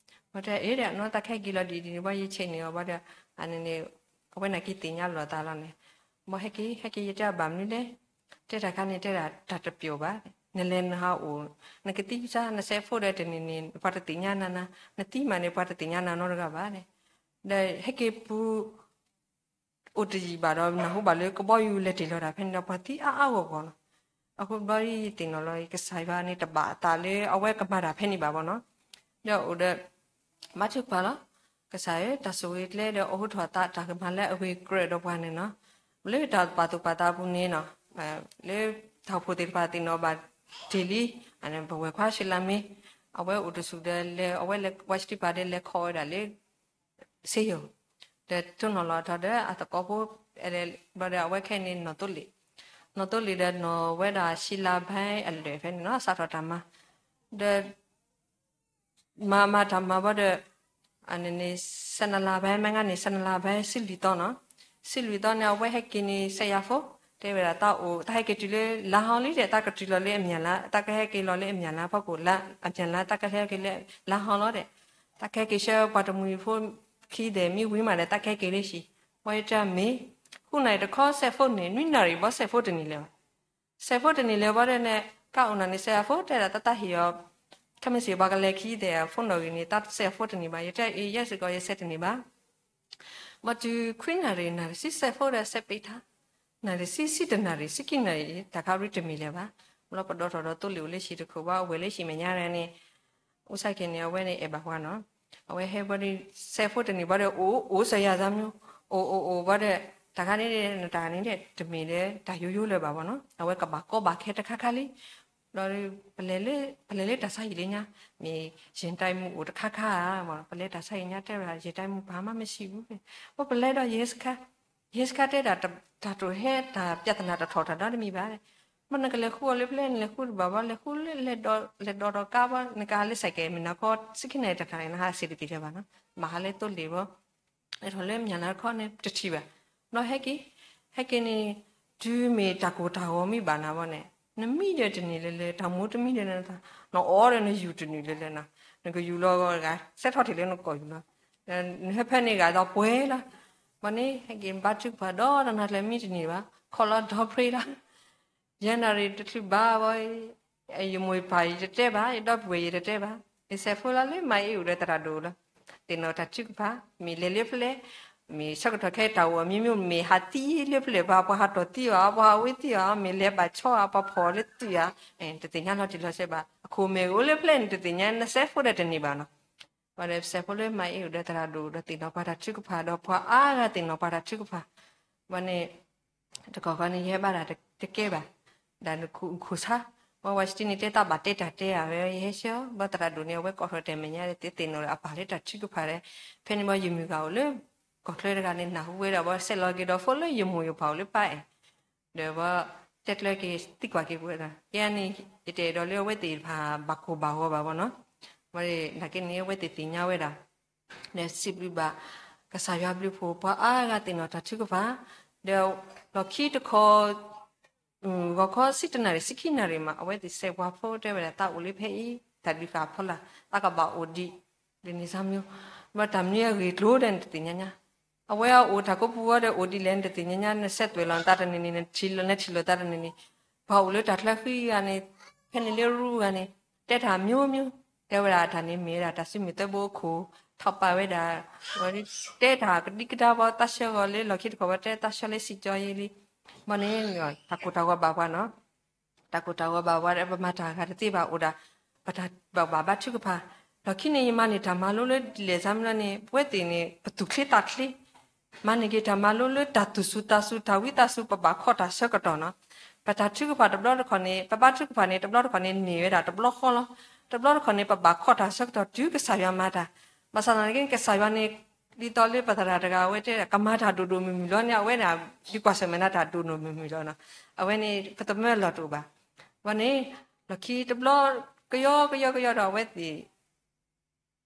ဘၣ်တဲအ့ၣ်ဒီး နီၢ်တၢ်ကဟဲက့ၤလီၤဒ်အံၤဒ်န့ၣ် ဘၣ်ယဆဲးန့ၢ်အီၤဘၣ်ဒီး အန့ၣ်န့ၣ် အဝဲန့ၣ်က့ၤသ့ၣ်ညါလီၤသးလီၤန့ၣ် ဘၣ်ဟဲက့ၤ ဟဲက့ၤ ယတဲအီၤဘၣ်မနုၤလဲၣ် တဲတၢ်ခါန့ၣ် တဲဒၣ်တၢ်တပျီၣ်ဘၣ် နလဲၤနဟးအိၣ် နကသံကစၢ် နစဲးဖိဒီးတနံၤန့ၣ် ပှၤတသ့ၣ်ညါနၤနၤ နသံမးန့ၣ် ပှၤတသ့ၣ်ညါနၤနီတဂၤဘၣ်န့ၣ် ဒီးဟဲက့ၤပူၤ အိၣ်တယံာ်ဘၣ်ဒီး နၢ်ဟူဘၣ်လၢကဘီယူၤလဲၤတ့ၢ်လီၤတၢ်ဖဲန့ၣ်ဒီး ပှၤသံအါအါဂီၢ်ဂီၢ်လီၤ. အဃိဘျီယသ့ၣ်နီၣ်လီၤ ကစၢ်ယွၤန့ၣ်တဘၣ်အသးလၢအဝဲကမၤတၢ်ဖဲန့ၣ်ဘၣ်ဘီနီၤ. ဒီးအိၣ်ဒီး ဘါထုကဖၣ်လီၤ. ကစၢ်ဧၢ တၢ်ဆိၣ်ဂ့ၤကျဲဒီး အိၣ်ဟူထီၣ်သးတၢ်ကမၤလၢအဂ့ၤကြၢးဒီးပှၤန့ၣ်နီၤ. လၢတၢ်ပာ်သူၣ်ပာ်သးပူၤန့ၣ်နီၤ လၢတၢ်အိၣ်ဖှိၣ်သ့ၣ်တဖၣ်သ့ၣ်နီၣ်ဘၣ်တ့ၢ်လံ ပဝဲၢ်ခွါၡ့လးမ့ၢ် အဝဲအိၣ်တဆူၣ်ဒီးလဲၤ အဝဲဝဲၢ်စတံဖၣ်ဒီးလဲၤခီဝဲဒၣ်လၢ စ့ယိၤ ဒီးတိၢ်နီၣ်လီၤထီၣ်ဒီးအသကိးဖိ ဘျီဒီးအဝဲခဲအံၤန့ၣ် နီၢ်သိလ့ၣ် နီၢ်သိလ့ၣ်ဒီးနီၢ်ဝဲဒၣ်ဆံလါဘဲအလၢာ်ဖဲန့ၣ်နီၤ စးထီၣ်တၢ်မၤ ဒီး မၤမၤတၢ်မၤဘၣ်ဒီး အန့ၣ်န့ၣ် ဆယ်နှစ်လပိုင်း မ့ၢ်ဂ့ၤန့ၣ် ဆယ်နှစ်လပိုင်း ဆံလွံၢ်သီနီၤ ဆံလွံၢ်သီန့ၣ် အဝဲဟဲက့ၤန့ၣ် စဲးယၤဖိ တဲဝဲဒၣ်တၢ်အိၣ် တၢ်ဟဲက့ၤတုၤလၢလါဟီလံဒီး တၢ်ကတုၤလီၤလၢအမၠၣ်လါ တၢ်ကဟဲက့ၤလီၤလၢအမၠၣ်လါဖီခိၣ်လါ အမၠၣ်လါ တၢ်ကဟဲက့ၤလၢလါဟီလီၤဒီး တၢ်ကဟဲက့ၤဆှၢပှၤတမှံၤဖိခံဒဲး မ့ၢ်ဝံၤမးဒီး တၢ်ကဟဲက့ၤလၢဟံၣ် ဝဲတၢ်မ့ၢ် ဃုနၣ်ရံၣ်တခီ စဲးဖိန့ၣ် နွံနၣ်ရံၣ်ဘၣ် စဲးဖိတန့ၢ်လၢၤဘၣ် စဲးဖိတန့ၢ်လၢၤဘၣ်ဒီးန့ၣ် ကအိၣ်နၢ်န့ၣ် စဲးဖိတဲဒၣ်တၢ်တၢ်ဟ့ၣ်အီၤ ခဲမုၢ်ဆ့ၣ်ပှၤကလဲၤခံဒဲး ဖိနီၣ်ဂံၢ်န့ၣ် တၢ်စဲးဖိတန့ၢ်ဘၣ် ယတဲအ့ၣ် ယဲစ့ၢ်ကီး ယစဲးတန့ၢ်ဘၣ် ဘၣ်တုၤခွံနၣ်ရံၣ် နၣ်ရံၣ်ဆံစဲးဖိဒီးစဲးပ့းထါ နၣ်ရံၣ်ဆံဆံတနၣ်ရံၣ် ဆံခံနၣ်ရံၣ် တၢ်ခါရံၣ်တမ့ၢ်လၢၤဘၣ် ဘျီပဒီထီၣ်ဒီးသိလ့ၣ်အိၣ်လၢဟံၣ်တခိၣ်ဘၣ် အဝဲၢ်လၢဟံၣ်မဲာ်ညါန့ၣ် အိၣ်ဆၢက့ၤန့ၣ် အဝဲန့ၣ်အဲၣ်ဘၣ်ပှၤနီၤ အဝဲဟဲဘၣ်ဒီး စဲးဖိတန့ၢ်ဘၣ်ဒီး အိၣ်အိၣ်စဲးယၤသးမၠိ အိၣ်အိၣ်အိၣ်ဘၣ်ဒီး တၢ်ခါန့ၣ် နတၢ်န့ၣ် တမ့ၢ်လၢတၢ်ယိယိလၢၤဘၣ်ဘီနီၤ အဝဲကဘၣ်ကီဘၣ်ခဲတခါခါလံ ဒီး ပလဲၤလၢတၢ်ဆါဟံၣ်လၢညါ မ့ၢ်ယဲၢ်တၢ်မူအိၣ်တခါခါဧါ ပလဲၤတၢ်ဆါဟံၣ်ညါတဲဝဲဒၣ် ယဲၢ်တၢ်မူပာ်မးမ့ၢ်ဆံးဘူး ပပလဲၤဒီးယဲၢ်စခါ ယဲၢ်စခါတဲဒၣ် တၢ်တိာ်ဟဲတၢ်ပြဿနာတထီၣ်တၢ်ဒီတမံၤဘၣ် မ့ၢ်နကလဲၤဃုအီၤလၢဖဲလဲၣ် နလဲၤဃုတဘၣ်ဘၣ် လဲၤဃုလၢလဲၤဒီးဒီးကါဘၣ် နကဟးလၢစဲးကဲး မ့ၢ်နၤခီ ဆံခံနၣ်ရံၣ်တနၣ်ရံၣ် နဟးစံးတသ့လၢၤဘၣ်နီၤ ဘၣ်ဟးလၢသိလ့ၣ်ဘၣ် လဲၤထီၣ်လၢမၠၣ်လါတခီန့ၣ် တထံၣ်ဘၣ် ဘျီဟဲက့ၤ ဟဲက့ၤန့ၣ် တုၤမ့ၢ်တၢ်ကိၢ်တၢ်ဂီၤမ့ၢ်ဘၣ်နၤဘၣ်န့ၣ် နမံဒီးတန့ၢ်လၢၤလၢၤ တၢ်မူတမံဒီးနသး နအီၣ်ဒီးနယူၤတန့ၢ်လၢၤလၢၤနၤ နကယူၤလီၤဂၤ စဲးထီၣ်ထံၣ်လၢနကိာ်ယူၤလီၤ နဟဲဖဲန့ၣ်ဂၤဒီးပှဲၤလီၤ ဘၣ်န့ၣ် ဟဲက့ၤဘါထုကဖၣ်ဒီးတနၤကျၢၤမံတန့ၢ်ဘၣ် ခီလီၤဒီပြ့လီၤ ယဲၢ်နၣ်ရံၣ်တချုးဘၣ်ဘၣ် ယမိၢ်ယပၢ်ယတတဲဘၣ် ယဒီပုၢ်ဝဲၢ်ယတတဲဘၣ် ယစဲးဖိလီၤလၢမၤအ့ၣ်အိၣ်ဒီးသရၣ်ဒိၣ်လီၤ သ့ၣ်နီၣ်တၢ်ထုကဖၣ် မ့ၢ်လဲၤလၢဖဲလဲၣ် မ့ၢ်ဆၢကတီၢ်ခဲအံၤတၢ်အိၣ်အမံၤမံၤ မ့ၢ်ဟးသံလၢဖဲလဲၣ် ပှၤပှၤဟးတီၢ်သံအီၤ ပှၤဟးဝံသံအီၤ မ့ၢ်လဲၤဘၣ်ဆီအီၤ ပှၤဖီၣ်လၢသွံၣ်အီၤ တသ့ၣ်ညါလီၤတံၢ်လီၤဆဲးဘၣ် အခိၣ်မဲာ်အိၣ်လၢဖဲလဲၣ်န့ၣ် တသ့ၣ်ညါ နစဲးဖိဒီးတန့ၢ်ဘၣ်နီၤ ဘၣ်ဒီးစဲးဖိလၢမၤအ့ၣ်အိၣ်ဒီးသရၣ်ဒိၣ်ဒီးသ့ၣ်နီၣ်ပှၤတၢ်ထုကဖၣ်ဒီးပှၤအါဂၤသ့ၣ်နီၣ်ပှၤတၢ်ထုကဖၣ် ဘၣ်န့ၣ် တကီၢ်ခီန့ၣ် ယဟဲဘၣ်တၢ်တကဲဘၣ်, ဒီးနခိၣ်ဆါ, ဝဲဝဲစတံန့ၣ်တဲတၢ်ဘၣ်တဲတၢ်တဲဧါဝဲ ယဟဲဆှၢအီၤ ဘၣ်သရၣ်ဒိၣ်န့ၣ် အဝဲကိးထီၣ်တဲာ်မဲာ်ညါ သ့ၣ်သ့ၣ်နီၣ်လၢအပၢ်လၢတၢ်ထုကဖၣ်ဒီး, ဖဲန့ၣ်ဘၣ်ယမုၢ်ဂၤအိၣ်လၢ ကီၢ်ချၢတဂၤန့ၣ် နၢ်ဟူဝဲဒၣ်ဘၣ် ဆဲးလီၤက့ၤဒီးဖိလၢယမိၢ်ယပၢ်အိၣ်လၢပၢ်အဲၣ်, ဒီးဘၣ်တဲကျၢၤက့ၤသံကွၢ်က့ၤပဝဲဒၣ် ကဲန့ၣ် ယတအဲၣ်ဒိးလၢအဝဲသ့ၣ်တဖၣ်ဘၣ်ကိၢ်ဘၣ်ဂီၤဘၣ်ဘၣ်နီၤ, ဝဲနာ်က့န့ၣ် အဝဲသ့ၣ်သ့ၣ်ညါဝဲဒၣ် ဒီးစံးဘျုးဘၣ် ကစၢ်ယွၤဘျုးဖှိၣ် ပှၤအါဂၤသ့ၣ်နီၣ်တၢ်ထုကဖၣ်, ဒီးလီၢ်ခံတခီ ဂီၤခီဆံတနၣ်ရံၣ် ဆံခံနၣ်ရံၣ်မး အဝဲသ့ၣ်စဲးပှၤဖိတဲဝဲဒၣ် သးအိၣ်လၢဖဲအံၤ တၢ်ဒုးဃာ်ဖီလာ် သးကဘၣ်အိၣ်ဒံး ဒ်န့ၣ်စၢ်မၠိ, ဘၣ်တၢ်မနုၤအဂ့ၢ်ကျိၤဒီးနတသ့ၣ်ညါညါ, အဝဲအအိၣ်တၢ်ကိးပူၤဝဲဒီးအိၣ်ဒ်လဲၣ်နတသ့ၣ်ညါညါ နစဲးသွဲၣ်လီၤနသးတနံၤနံၤ နထံၣ်လီၤနထံၣ်လိာ်သးတနံၤနံၤ, ပှၤအိၣ်လၢတၢ်ချၢဃံဂၤန့ၣ် ဖဲန့ၣ်လၢရူဂၤန့ၣ် တဲတၢ်မျိုးမျိုး တဲဝဲဒၣ်တၢ်န့ၣ်မ့ၢ်ဝဲဒၣ်တၢ်စုမုၢ်သၢဘိအခိၣ် ထီၣ်ပာ်ဝဲဒၣ် တဲတၢ်ကဒံကဒါဘီ သးဆၢဂီၤလၢလီၢ်ခံတခီ ဝဲတဲသးဆၢလၢစံၣ်ကၠီယံၤလံ ဘီန့ၣ် တၢ်ကိၢ်တၢ်ဂီၤဘၣ်ပှၤနီၤ တၢ်ကိၢ်တၢ်ဂီၤဘၣ်ပှၤ ပမၤတၢ်ဂၤတသ့ဘၣ်အိၣ်ဒၣ် ပတၢ်ဘၣ်ဘၣ်ဘါထုကဖၣ် လီၢ်ခံန့ၣ် ယမၤန့ၢ်တၢ်မၤလိလၢဒ်လဲၣ်ဆါမ့ၢ်လီၤန့ၣ် ပဝဲသ့ၣ်န့ၣ် ပသူၣ်ချ့သးချ့ မၤန့ၢ်က့ၤတၢ်မၤလိလၢတၢ်သူၣ်စူၤသးစူၤ တၢ်ဝံသးစူၤ ပဘၣ်ခိးတၢ်ဆၢကတီၢ်နီၤ ပတၢ်ထုကဖၣ်တဘျီတခီၣ်န့ၣ် ပဘါထုကဖၣ်န့ၣ် တဘျီတခီၣ်န့ၣ် န့ၢ်ဝဲဒၣ်တဘျီဃီလီၤ တဘျီတခီၣ်န့ၣ် ပဘၣ်ခိးတၢ်ဆၢကတီၢ်တုၤကစၢ်ယွၤမၤတၢ် ဘၣ်ဆၣ်သနာ်က့ ကစၢ်ယွၤန့ၣ် ဒ်သိးလၢပသရၣ်တဂၤအဝဲတဲ ကမၤတၢ်ဒိၣ်ဒိၣ်မုၢ်မုၢ်လီၤန့ၣ် အဝဲန့ၣ် ဒ်ကွၢ်ဆၢၣ်မဲာ်နၤတၢ်ဒိၣ်ဒိၣ်မုၢ်မုၢ်လီၤနီၤ အဝဲန့ၣ် ပသမၢလီၢ်တအိၣ်ဘၣ် ဝဲန့ၣ် လီၢ်ခံတဘျီ ကယီကယီကယီဒီးအဝဲသ့ၣ်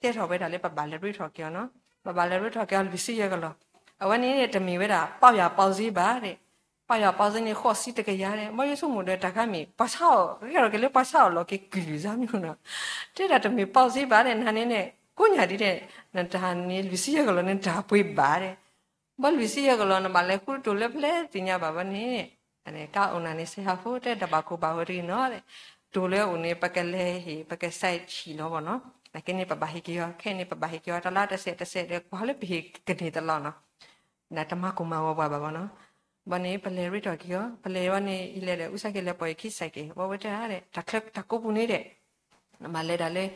တဲထီၣ်ဝဲဒၣ်လၢပဘၣ်လဲၤရ့ထီၣ်က့ၤအီၤနီၤ ပဘၣ်လဲၤရ့ထီၣ်က့ၤအီၤလွံၢ်ဆံယဲၢ်ကလီၢ် အဝဲန့ၣ်တမ့ၢ်ဝဲဒၣ် ပီၢ်ယွၤပီၢ်စ့ဘၣ်ဒီး ပီၢ်ယွၤပီၢ်စ့န့ၣ် ဃိးဆံတကယၤဒီး ဘီယဆိကမိၣ်ဒီးတၢ်ခါမ့ၢ် ပှၤဆါအီၣ် ဂ့ၢ်ထီၣ်က့ၤလၢပှၤဆါအီၣ်လီၤက့ၤကုၢ်လွံၢ်စါမ့ၢ်နီၤ တဲဒၣ်တမ့ၢ်ပီၢ်စ့ဘၣ်ဒီး နၤန့ၣ်န့ၣ် ကိးညါဒ်ဒီး နတၢ်န့ၣ်လွံၢ်ဆံယဲၢ်ကလီၢ်န့ၣ် တၢ်ပှ့ၤဘၣ်ဒီး ဘီလွံၢ်ဆံယဲၢ်ကလီၢ် နဘၣ်လဲၤဃုတိၤလၢဖဲလဲၣ်သ့ၣ်ညါဘၣ်ဘီန့ၣ် ကါအိၣ်နၤန့ၣ် စဲဟးဖိတဲတဘၣ်ကိၢ်ဘၣ်ဝဲတဂ့ၤနီၤ တိၤလၢအအိၣ်န့ၣ် ပကလဲၤဟ့ၣ် ပကစဲးဆံၣ်လီၤဘီနီၤ နာ်က့န့ၣ် ပဘၣ်ဟ့ၣ်က့ၤအီၤ ခဲအံၤန့ၣ် ပဘၣ်ဟ့ၣ်က့ၤအီၤ တလါတစဲးတစဲးဒီး ကွၢ်လၢပဟ့ၣ်ကန့ၢ်တလီၢ်နီၤ တမၤကိၢ်မၤဂီၤပှၤဘၣ်ဘီနီၤ ဘီန့ၣ် ပလဲၤရ့ထီၣ်က့ၤအီၤ ပလဲၤဝဲန့ၣ် ယလဲၤဒီး အူစၢ်က့ၤလဲၤပိာ်ယခံစဲးက့ၤ ဘီဝဲတဲဒၣ် တၢ်ချၢတၢ်ကိးပူၤန့ၣ်ဒီး မၤလဲၤဒၣ်လၢ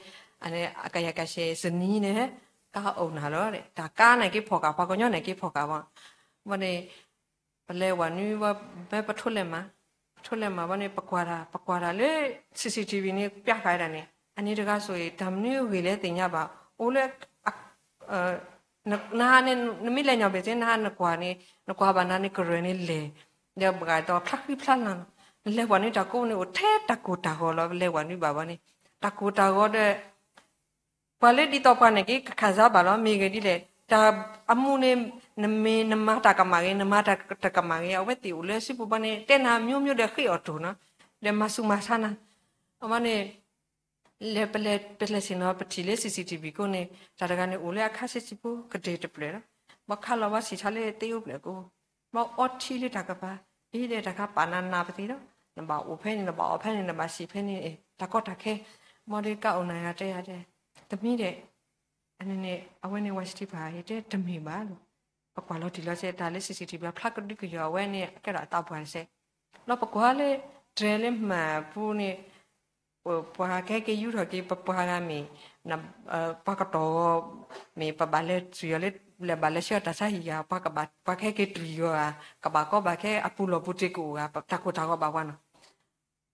အကယၤကဆဲးစနံၤန့ၣ် ကါအိၣ်နၤလီၤ တၢ်ကါန့ၣ်က့ၤဖီၣ်ဃာ် ပှၤကညီန့ၣ်က့ၤဖီၣ်ဃာ်ဘီ ဘီန့ၣ် ပလဲၤဝဲနုၤဘီ မ့ၢ်ပထိလဲၤမး ပထိလဲၤမးဘီန့ၣ် ပကွၢ်တၢ် ပကွၢ်တၢ်လၢ CCTV န့ၣ် ပျၢ်ဃာ်ဒၣ်န့ၣ် အန့ၣ်တဂၤဆိၣ်ဂ့ၤ တၢ်မနုၤဂ့ၤလဲၣ်သ့ၣ်ညါဘၣ် အိၣ်လၢ နဟါန့ၣ် နမ့ၢ်လဲၤညီဘ့ၣ်သ့ၣ် နဟါနကွၢ်န့ၣ် နကွၢ်ဘၣ်နၤန့ၣ် ကရၢၢ်န့ၣ်လဲၣ် ဒီးဘၣ်ဒီးဖျါဃံဖျါလၤနီၤ နလဲၤပှၤန့ၣ် တၢ်ကိးန့ၣ် အိၣ်ထဲတၢ်ကိၢ်တၢ်ဂီၤလီၤ ပလဲၤဝဲနုၤဘၣ်ဘီန့ၣ် တၢ်ကိၢ်တၢ်ဂီၤဒီး ပှၤလၢဒ်သိးပှၤန့ၣ်က့ၤ ကခးစါဘၣ်လီၤ မ့ၢ်ဂ့ၤဒ်လဲၣ် တၢ်အမူန့ၣ် နမ့ၢ်နမၤတၢ်ကမၣ်ဂ့ၤ နမၤတၢ်တကမၣ်ဂ့ၤ အဝဲသ့ၣ်အိၣ်လၢစုပူၤဘီန့ၣ် တဲနၤမျိုးမျိုးဒီးဃ့အီၣ်တိၢ်နီၤ ဒီးမၤဆူၣ်မၤဆါနၤ အဝဲန့ၣ် လဲၤပလဲၤ ပလဲၤဆ့ၣ်နီၤ ပထံၣ်လၢ CCTV ကိးန့ၣ် တၢ်တဂၤန့ၣ်အိၣ်လၢအခါဆံးဆံးဖိ ကတၢၢ်တဖျၢၣ်လီၤ ဘီခါလီၤဘီဆံၣ်ဆါလၢသ့အိၣ်ဖျၢၣ်ကိး ဘီအီထံလၢတၢ်ကပၤ အံၤဒီးတၢ်ခါပာ်နၤနၤပသ့ဒီး နဘၣ်အိၣ်ဖဲန့ၣ် နဘၣ်အီၣ်ဖဲန့ၣ် နဘၣ်ဆံးဖဲန့ၣ် တၢ်ကီတၢ်ခဲ ဘီဒီးကါအိၣ်နၤယၤတဲယၤတဲ တမံၤဒီး အန့ၣ်န့ၣ် အဝဲန့ၣ် ဝါစတံဖၣ် ယတဲတမ့ၢ်ဘၣ်လီၤ ပကွၢ်လီၤတံၢ်လီၤဆဲးတၢ်လၢ CCTV ဖျါကဒုကယီၤအဝဲန့ၣ် ကဲထီၣ်အသးပှၢ်တစဲး လီၤပကွၢ်လၢ တြဲၤလၢမၤပူၤန့ၣ် ပှၤကဟဲက့ၤယူထီၣ်က့ၤ ပပှၤဂၤမ့ၢ် ပှၤကတီၢ်ဂီၤ မ့ၢ်ပဘၣ်လဲၤတုၤအီၤလၢ လဲၤဘၣ်လဲၤဆှၢတၢ်ဆါဟံၣ်ဂၤ ပှၤကဘၣ် ပှၤကဟဲက့ၤတုၤယီၤဧါ ကဘၣ်ကီဘၣ်ခဲအပူၤလီၢ်ပူၤတ့ၢ်ကအိၣ်ဂၤ တၢ်ကိၢ်တၢ်ဂီၤဘၣ်ပှၤနီၤ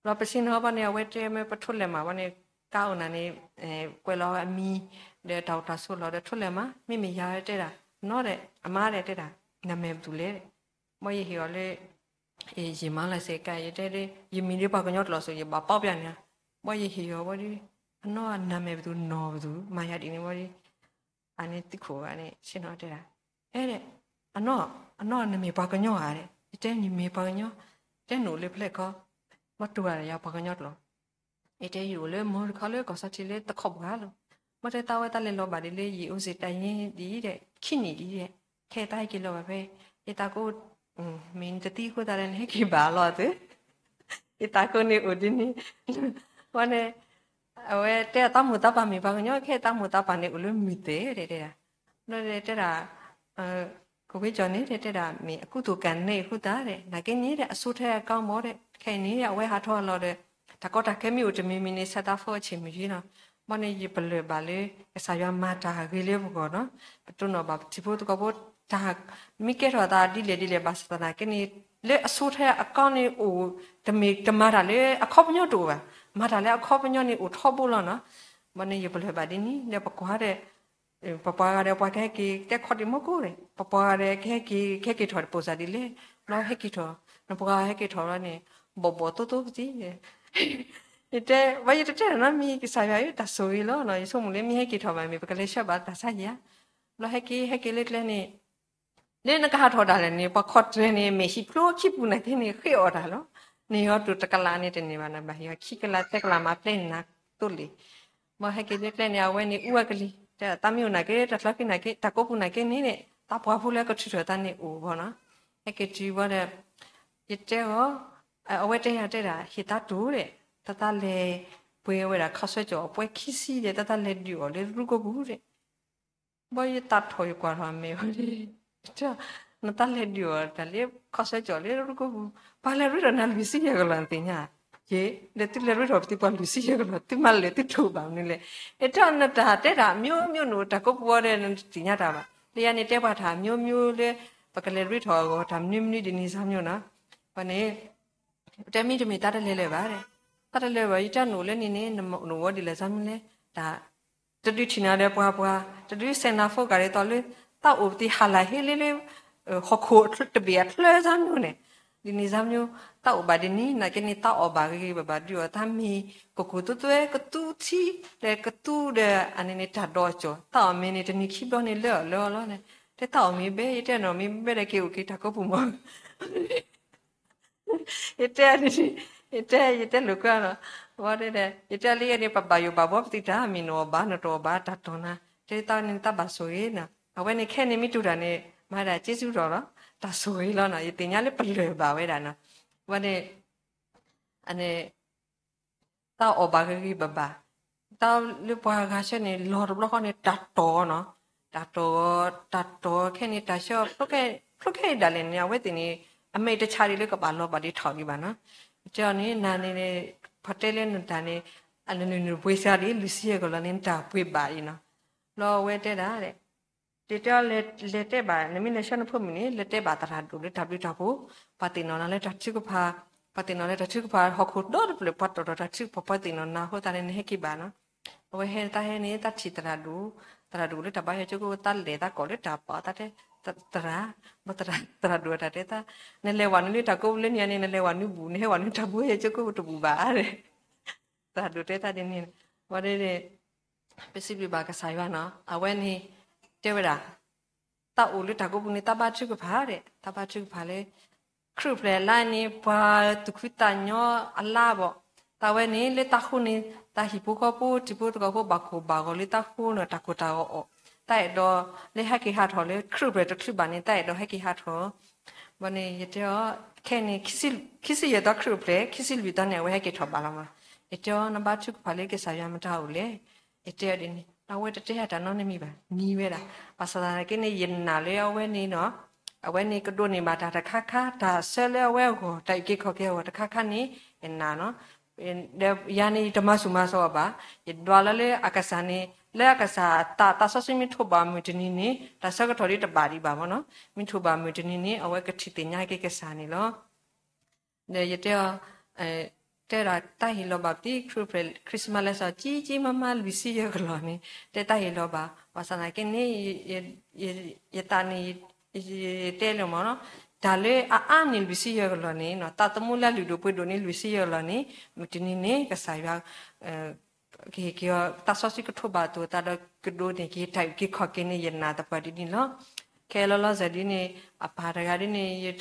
လီၤပစံးနီၤဘီန့ၣ် အဝဲတဲမ့ၢ်ပထိလဲၤမးဘီန့ၣ် ကါအိၣ်နၤန့ၣ် ကွဲးလီၤအမံၤ ဒီးတၢ်အိၣ်တၢ်ဆိးလီၤဒီးထိလဲၤမး မ့မ့ၢ်ယၤတဲဒၣ် နီၢ်ဒီး အမါဒီးတဲဒၣ် နမံၤမတၤလဲၣ် ဘီယဟ့ၣ်အီၤလၢ ယမၤလၢစ့ၢ်ကီး ယတဲဒ် ယမံၤဒ်ပှၤကညီတလီၤစိၤ ယဘၣ်ပီပျၢ်န့ၣ် ဘီယဟ့ၣ်အီၤဘီဒီး အနီၢ်နမံၤမတၤ နီၢ်မတၤ မၤယၤဒ်န့ၣ်ဘီဒီး အန့ၣ်သုးခိၣ်ဂၤန့ၣ် ဆ့ၣ်နီၤတဲဒၣ် အဲၣ်ဒဲး အနီၢ် အနီၢ်နမ့ၢ်ပှၤကညီဧါဒီး ယတဲယမ့ၢ်ပှၤကညီ တဲနအိၣ်လၢဖျဲၣ်ခီ ဘီတူၢ်ဂၤဒီးယၤပှၤကညီတလီၤ ယတဲယအိၣ်လၢမီတခီလၢကီၢ်စီထံလၢတခီပှၤလီၤ ဘီတဲသးဝဲသးလဲၤလီၤဘၣ်ဒ်လၢယအိၣ်စ့ၢ်တၢ်ယ့ဒ်ဒီး ခံနံၣ်ဒ်ဒီး ခဲအံၤသးဟဲက့ၤလီၤဘၣ်ဖဲ ယသးကိး မ့ၢ်နတသံအဃိသတးဒီး နဟဲက့ၤဘၣ်လီၤသု ယသးကိးန့ၣ်အိၣ်ဒ်န့ၣ် ဘီန့ၣ် အဝဲတဲအသးမိၢ်သးပၢ်မ့ၢ်ပှၤကညီ ခဲအံၤသးမိၢ်သးပၢ်န့ၣ် အိၣ်လၢမုၢ်သဲးတဲဒၣ် ဘီတဲဒၣ် ကဝ့ကီၤန့ၣ်တဲဒၣ် မ့ၢ်အကူသိးကၤန့ၢ်အဃိသတးဒီး နာ်က့န့ၣ်ဒီး အဆိထဲအကီမီဒီး ခဲအံၤန့ၣ် အဝဲဟးထီၣ်လီၤဒီး တၢ်ကီတၢ်ခဲမ့ၢ်အိၣ်တမံၤမံၤန့ၣ် ဆၢသးဖိအဆံးမုၢ်ယ့နီၤ ဘီန့ၣ် ယပလၢၢ်ဘၣ်လၢ ကစၢ်ယွၤမၤတၢ်ဂ့ၤလၢပဂီၢ်နီၤ ပတိၢ်နီၣ်ဘၣ်ပထံဖိသကိးဖိ တၢ်မ့ၢ်ကဲထီၣ်အသးဒ်လဲၣ်ဒ်လဲၣ် ဘၣ်ဆၣ်သနာ်က့န့ၣ် လၢအဆိထဲအကီန့ၣ်အိၣ် တမ့ၢ်တမၤတၢ်လၢအခီပညီတအိၣ်ဘၣ် မၤတၢ်လၢအခီပညီန့ၣ်အိၣ်ထီဘိလီၤနီၤ ဘီန့ၣ် ယပလၢၢ်ဘၣ်ဒ်န့ၣ် ဒီးပကွၢ်ဒီး ပပှၤဂၤဒီးပှၤကဟဲက့ၤတဲခီဒံးမီၢ်ကိၢ်ဒီး ပပှၤဂၤဒီးကဟဲက့ၤ ကဟဲက့ၤထီၣ်တပိာ်စၢ်ဒ်လဲၣ် ဘျီဟဲက့ၤထီၣ် နပှၤဟဲက့ၤထီၣ်လီၤန့ၣ် ဘီၣ်ဘီၣ်သိသိပသံ ယတဲ ဘၣ်ယတတဲတၢ်နီတမံၤ ကစၢ်ယွၤဧၢ တၢ်ဆိၣ်ဂ့ၤလီၤနီၤ ယဆိကမိၣ်လၢမ့ၢ်ဟဲက့ၤထီၣ်ဘၣ်မ့ၢ် ပကလဲၤဆှၢဘၣ်တၢ်ဆါဟံၣ်ဧါ ဘျီဟဲက့ၤ ဟဲက့ၤလၢကျဲန့ၣ် လၢနကဟးထီၣ်ဒၣ်လဲာ်န့ၣ် ပှၤခီၣ်တြဲၤန့ၣ် မ့ၢ်ဟံၣ်ဖျိခံပူၤနာ်က့န့ၣ် ဃ့အီၣ်တၢ်လီၤ န့ၢ်အီၤတူၢ်တကလးန့ၣ်တန့ၢ်ဘၣ် နဘၣ်ဟ့ၣ်အီၤခံကလးသၢကလးမၤပျဲနၤသိလ့ၣ် ဘၣ်ဟဲက့ၤလၢကျဲန့ၣ် အဝဲန့ၣ်အူအကလံၤ တဲသးမ့ၢ်အိၣ်နာ်က့ တၢ်ချၢက့ၤနာ်က့ တၢ်ကိးပူၤနာ်က့န့ၣ်န့ၣ် သးပှၢ်ဖိလၢကထုးထီၣ်သးန့ၣ်အိၣ်ဘီနီၤ ဟဲက့ၤတုၤဘၣ်ဒီး ယတဲအီၤ အဝဲတဲယၤတဲဒၣ် ဟ့ၣ်သးတူၢ်ဒီး တၢ်တၢ်လဲၤပှဲၤဝဲဒၣ်ခီၣ်ဆၢကၠီၤအပှဲၤခံဆံဒီး တၢ်တၢ်လဲၤဒုးအီၤလၢရူၢ်ကိၣ်ပူၤဒီး ဘၣ်ယသးထီၣ်ယကွၢ်ထီၣ်အမဲာ်ဝဲန့ၣ်, နတၢ်လဲၤဒုးအီၤတၢ်လၢခီၣ်ဆၢကၠီၤလၢရူၢ်ကိၣ်ပူၤ, ပှၤလဲၤရ့ထီၣ်နၤလွံၢ်ဆံယဲၢ်ကလီၤနသ့ၣ်ညါ, ယဲ, ဒီးသုလဲၤရ့ထီၣ်ပသုပှၤလွံၢ်ဆံယဲၢ်ကလီၤ သုမၤလဲၤသုထိၣ်ဘၣ်မနုၤလဲၣ်, အတၢ်နတၢ်တဲတၢ်မျိုးမျိုးန့ၣ် တၢ်ကိးပူၤအီၤဒီးနတသ့ၣ်ညါတၢ်ဘၣ်, လၢယၤန့ၣ်တဲပှၤတၢ်မျိုးမျိုးလၢ ပကလဲၤရ့ထီၣ်အဂီၢ်တၢ်မနုၤမနုၤဒ်န့ၣ်စၢ်မျိုးနီၤ, ပှၤန့ၣ် ပတဲမ့တမ့ၢ်တၢ်တလဲၤလၢၤဘၣ်, တၢ်တလဲၤဘၣ် ယတၢ်နအိၣ်လၢန့ၣ်န့ၣ် နအိၣ်ဒ်လဲၣ်စၢ်မနုၤလဲၣ်, တၢ် တဒုးထံၣ်နၤဒီးပှၤပှၤ, တဒုးစဲးနၤဖိကၢ်ဒ်သိးလၢ တၢ်အိၣ်ပသံဟးလၢ်ဟ့လ့လၢ ဟီၣ်ခိၣ်တဘ့ၣ်အချၢစၢ်မျိုးန့ၣ်, ဒ်န့ၣ်စၢ်မျိုး, တၢ်အိၣ်ဘၣ်ဒ်န့ၣ် နာ်က့န့ၣ် တၢ်အီၣ်ဘၣ်ဂ့ၤဂ့ၤဘၣ်ဘၣ်ဒုးအီၤ တၢ်မ့ၢ်ကကူးသိသွဲကသူထံ ဒီးကသူဒီး အန့ၣ်န့ၣ် တၢ်ဒိးကၠီၤ တၢ်အီၣ်မ့ၤန့ၣ် တနံၤခံဘျီန့ၣ်လၢအီၤလၢအီၤလီၤန့ၣ်, တဲတၢ်အီၣ်မ့ၤဘဲ ယတဲနီၤ မ့ၢ်ဘဲဒီးက့ၤအိၣ်က့ၤတၢ်ကိးပူၤမး ယတဲ, ယတဲ ယတဲလိာ်ကွဲနီၤ, ဝဲဒၣ် ယတဲလၢယဲန့ၣ် ပဘၣ်ယိၣ်ဘၣ်ဘှီပသံတၢ် မ့ၢ်နအီၣ်ဘၣ်နတအီၣ်ဘၣ်တၢ်တီၢ်နၤ, တဲတၢ်န့ၣ်တၢ်ဘၣ်ဆိၣ်ဂ့ၤနီၤ, အဝဲန့ၣ်ခဲန့ၣ်မ့ၢ်တူၢ်တၢ်န့ၣ် မၤဒၣ်က့စူထီၣ်လီၤ, တၢ်ဆိၣ်ဂ့ၤလီၤနီၤ, ယသ့ၣ်ညါလၢပလၢၢ်ဘၣ်ဝဲဒၣ်နီၤ, ဝဲန့ၣ် အန့ၣ် တၢ်အီၣ်ဘၣ်ဂ့ၤဂ့ၤဘၣ်ဘၣ်, တၢ်လၢပှၤဂၤဆၢန့ၣ် လီၤတဘျီဃီန့ၣ် တၢ်တီၢ်နီၤ, တၢ်တီၢ်, တၢ်တီၢ်ခဲန့ၣ် တၢ်ဆၢ ဖျိခဲအံၤဒၣ်လဲာ်န့ၣ် အဝဲသ့ၣ်န့ၣ် အမဲာ်တဆါဒံးလၢကဘၣ်လီၤဘၣ်ဒံးထီၣ်ဒံးဘၣ်နီၤ, ကၠီန့ၣ် နၤန့ၣ် ပှၤတဲလၢနတၢ်န့ၣ် အနနုၤနပှ့ၤစှၤဒံး လွံၢ်ဆံယဲၢ်ကလီၤန့ၣ် နတၢ်ပှ့ၤဘၣ်အံၤနီၤ, ဘျီအဝဲတဲဒၣ် တဲတဲအီၤ လဲၤတဲဘၣ် နမ့ၢ်လဲၤဆှၢနဖိမုၣ်န့ၣ် လဲၤတဲဘၣ်သရၣ်ဒိၣ်လၢတၢ်ဘျုးတၢ်ဖှိၣ်, ပှၤသ့ၣ်နီၣ်နၤလၢတၢ်ထုကဖၣ်, ပှၤသ့ၣ်နီၣ်လၢတၢ်ထုကဖၣ် ဟီၣ်ခိၣ်ဒီတဖျၢၣ် ပှၤတီၢ်ထီၣ်တၢ်ထုကဖၣ် ပှၤသ့ၣ်နီၣ်နၤအဃိသတးန့ၣ် နဟဲက့ၤဘၣ်နီၤ, အဝဲဟဲတၢ်ဟဲန့ၣ် တၢ်ထံၣ်သရၣ်ဒိၣ်, သရၣ်ဒိၣ်လၢတၢ်ဘါဟဲကၠိကိၣ် တၢ်လဲၤတၢ်ကီၢ်လၢတၢ်ပာ်တၢ်တဲ, သရၣ်, သရၣ်ဒိၣ်တၢ်တဲတၢ်, နလဲၤဝဲနုာ်လၢတၢ်ကိးပူၤလၢန့ၣ်န့ၣ် နလဲၤဝဲနုာ်ဘူၣ် နဟဲဝဲနုာ်တၢ်ဘူၣ်ဟဲကၠိကိၣ်တဘူၣ်ဘၣ်, သရၣ်ဒိၣ်တဲတၢ်ဒ်န့ၣ်, ဝဲဒၣ် ပစံးဘျုးဘၣ်ကစၢ်ယွၤနီၤ အဝဲန့ၣ် တဲဝဲဒၣ် တၢ်အိၣ်လၢတၢ်ကိးပူၤန့ၣ် တၢ်ဘါထုကဖၣ်ဒီး တၢ်ဘါထုကဖၣ်လၢ ခရံာ်အိၣ်ဖျဲၣ်အလါန့ၣ် ပှၤသူၣ်ခုသးညီအလါဘၣ်, တၢ်ဝဲန့ၣ်လၢတၢ်ဃိန့ၣ် တၢ်ဟံၣ်ဖိဃီဖိထံဖိတကီၢ်ဖိဘၣ်ကိၢ်ဘၣ်ဂီၤလၢတၢ်ဃိန့ၣ် တၢ်ကိၢ်တၢ်ဂီၤအီၣ်, တၢ်အဲၣ်ဒိးလၢဟဲက့ၤဟးထီၣ်လၢခရံာ်အိၣ်ဖျဲၣ်တချုးဘၣ်န့ၣ် တၢ်အဲၣ်ဒိးဟဲက့ၤဟးထီၣ် ဘၣ်န့ၣ် ယတဲအီၤ ခဲန့ၣ် ခံဆံယဲၢ်သီခရံာ်အိၣ်ဖျဲၣ် ခံဆံလွံၢ်သီန့ၣ် အဝဲဟဲက့ၤထီၣ်ဘၣ်လီၤမး, ယတဲအီၤ နဘါထုကဖၣ်လၢကစၢ်ယွၤမတၤအိၣ်လဲၣ်, ယတဲအီၤဒ်န့ၣ် အဝဲတတဲအတၢ်နီတမံၤဘၣ် နံၤဝဲဒၣ်, ဘၣ်ဆၣ်သနာ်က့န့ၣ် ယနာ်လၢအဝဲန့ၣ်နီၤ, အဝဲန့ၣ်ကဒိးန့ၢ်ဘၣ်တၢ်တခါခါ တၢ်ဆၢလၢအဝဲအဂီၢ် တၢ်အုၣ်က့ၤခီၣ်က့ၤအဂီၢ်တခါခါန့ၣ် ယနာ်နီၤ ဒီးယၤန့ၣ် ယတမၤဆူၣ်မၤစိးအီၤဘၣ်, ယဒွးလီၤလၢအကစၢ်န့ၣ် လၢအကစၢ်တၢ်သးစီဆှံမ့ၢ်ထိးဘၣ်မုၢ်တနံၤန့ၣ် တၢ်ဆၢကတီၢ်ဒ်တဘၣ်ဒံးဘၣ်မ့ၢ်နီၤ, မ့ၢ်ထိးဘၣ်မုၢ်တနံၤန့ၣ် အဝဲကထံၣ်သ့ၣ်ညါက့ၤကစၢ်န့ၣ်လီၤ. ဒီးယတဲအီၤ တဲဒၣ်တၢ်ဟ့ၣ်လီၤဘၣ်ပတံၤ Christmas လဲစီ ကံကံမါမါလွံၢ်ဆံယဲၢ်ကလီၢ်န့ၣ် တဲတၢ်ဟ့ၣ်လီၤဘၣ် ဘၣ်ဆၣ်သနာ်က့န့ၣ် ယသးန့ၣ် ယတဲလၢမ့ၢ်နီၤ, တၢ်လၢအအါန့ၢ်လွံၢ်ဆံယဲၢ်ကလီၢ်န့ၣ် တၢ်သမူလၢအလုၢ်ဒိၣ်ပှ့ၤဒိၣ်န့ၢ်လွံၢ်ဆံယဲၢ်ကလီၢ်န့ၣ် မုၢ်တနံၤန့ၣ် ကစၢ်ယွၤ ကဟ့ၣ်က့ၤအီၤ တၢ်စီဆှံကထိးဘၣ်အသိးအသးဒီး ကဒိးန့ၢ်က့ၤတၢ်အုၣ်က့ၤခီၣ်က့ၤန့ၣ် ယနာ်သပှၢ်ဒ်န့ၣ်လီၤ. ခဲလီၤလီၤဆဲးဒ်န့ၣ် အပၢ်တဂၤဒ်န့ၣ်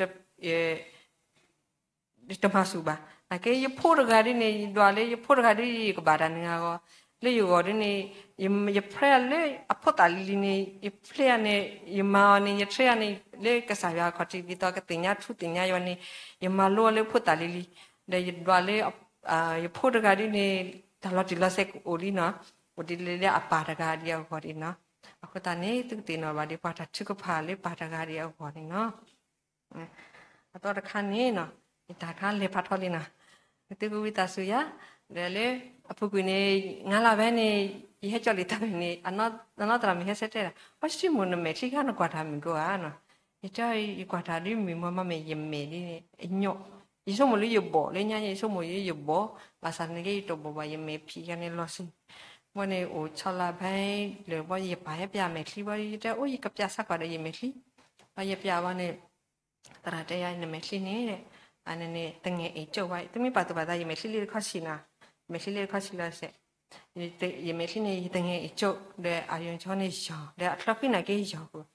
တမၤဆူၣ်ဘၣ်. နာ်က့ယဖိတဂၤဒ်န့ၣ် ယဒွးလၢယဖိတဂၤဒ်ယကဘၣ်တၢ်နုာ်အဂီၢ် လၢယဂီၢ်ဒ်န့ၣ် ယဖျဲအီၤလၢအဖိသၣ်လံၤလံၤန့ၣ် ယဖျဲအီၤန့ၣ် ယမၤအီၤန့ၣ် ယထြ့အီၤန့ၣ် လၢကစၢ်ယွၤအခီၣ်ထံးဒ်သိးကသ့ၣ်ညါထူသ့ၣ်ညါယွၤန့ၣ် ယမၤလိအီၤလၢဖိသၣ်လံၤလံၤ ဒီးယဒွးလၢ ယဖိတဂၤဒ်န့ၣ် တၢ်လီၤတံၢ်လီၤဆဲးအိၣ်လံနီၤ အိၣ်ဒ်လဲၣ်လၢအပၢ်တဂၤဒ်အဂီၢ်ဒ်နီၤ အဃိသတးန့ၣ် သုကသ့ၣ်နီၣ်ဘၣ်ဒ်ပှၤတၢ်ထုကဖၣ်လၢပၢ်တဂၤဒ်အဂီၢ်န့ၣ်နီၤ အသီတခါန့ၣ်နီၤ ယတၢ်ခါလဲၤဖးထီလံနီၤ သုကဝံသးစူၤယၤ ဒီးလၢ အပူၤကွံာ်န့ၣ် ငါးလါဘဲန့ၣ် ယဟဲကၠီလံာ်တၢ်န့ၣ် အနီၢ်သရၣ်မုၣ်ဟဲဆၢတဲဒၣ် ပှၤစံမုၣ်နမဲာ်ချံခါနကွၢ်တၢ်မုာ်ကိဧါနီၤ ယတဲ ယကွၢ်တၢ်ဒ်မုၢ်မီမီမဲာ်ယမဲာ်ဒ်န့ၣ် အညီ ယဆိကမိၣ်လၢယဘီၣ်လၢညါ ယဆိကမိၣ်လၢယဘီၣ် ဘၣ်ဆၣ်န့ၣ်က့ယတဘီၣ်ဘၣ် ယမဲာ်ဖံးခါန့ၣ်လီၤဆူ ဘၣ်န့ၣ် အိၣ်ဆီလါဘဲလၢာ်ဘၣ် ယပၢ်ဟဲပျးမဲာ်ချံဘၣ် ယတဲ အိၣ် ယကပျးဆါကွၢ်ဒီးယမဲာ်ချံ ဘၣ်ယပျးဘၣ်န့ၣ် သရၣ်တဲယၤ နမဲာ်ချံန့ၣ် အန့ၣ်န့ၣ် သငဲၤအ့ၣ်ကၠိၣ်ဝဲ သုမ့ၢ်ပာ်သူၣ်ပာ်သး ယမဲာ်ချံလၢတခီဆံးနီၤ ယမဲာ်ချံလၢတခီဆံးလီၤစဲး ယမဲာ်ချံန့ၣ် ယသငဲၤအ့ၣ်ကၠိၣ် ဒီးအယိၤကၠိန့ၣ်ယီၤ ဒီးအချၢဃံနာ်က့ယီၤပူၤ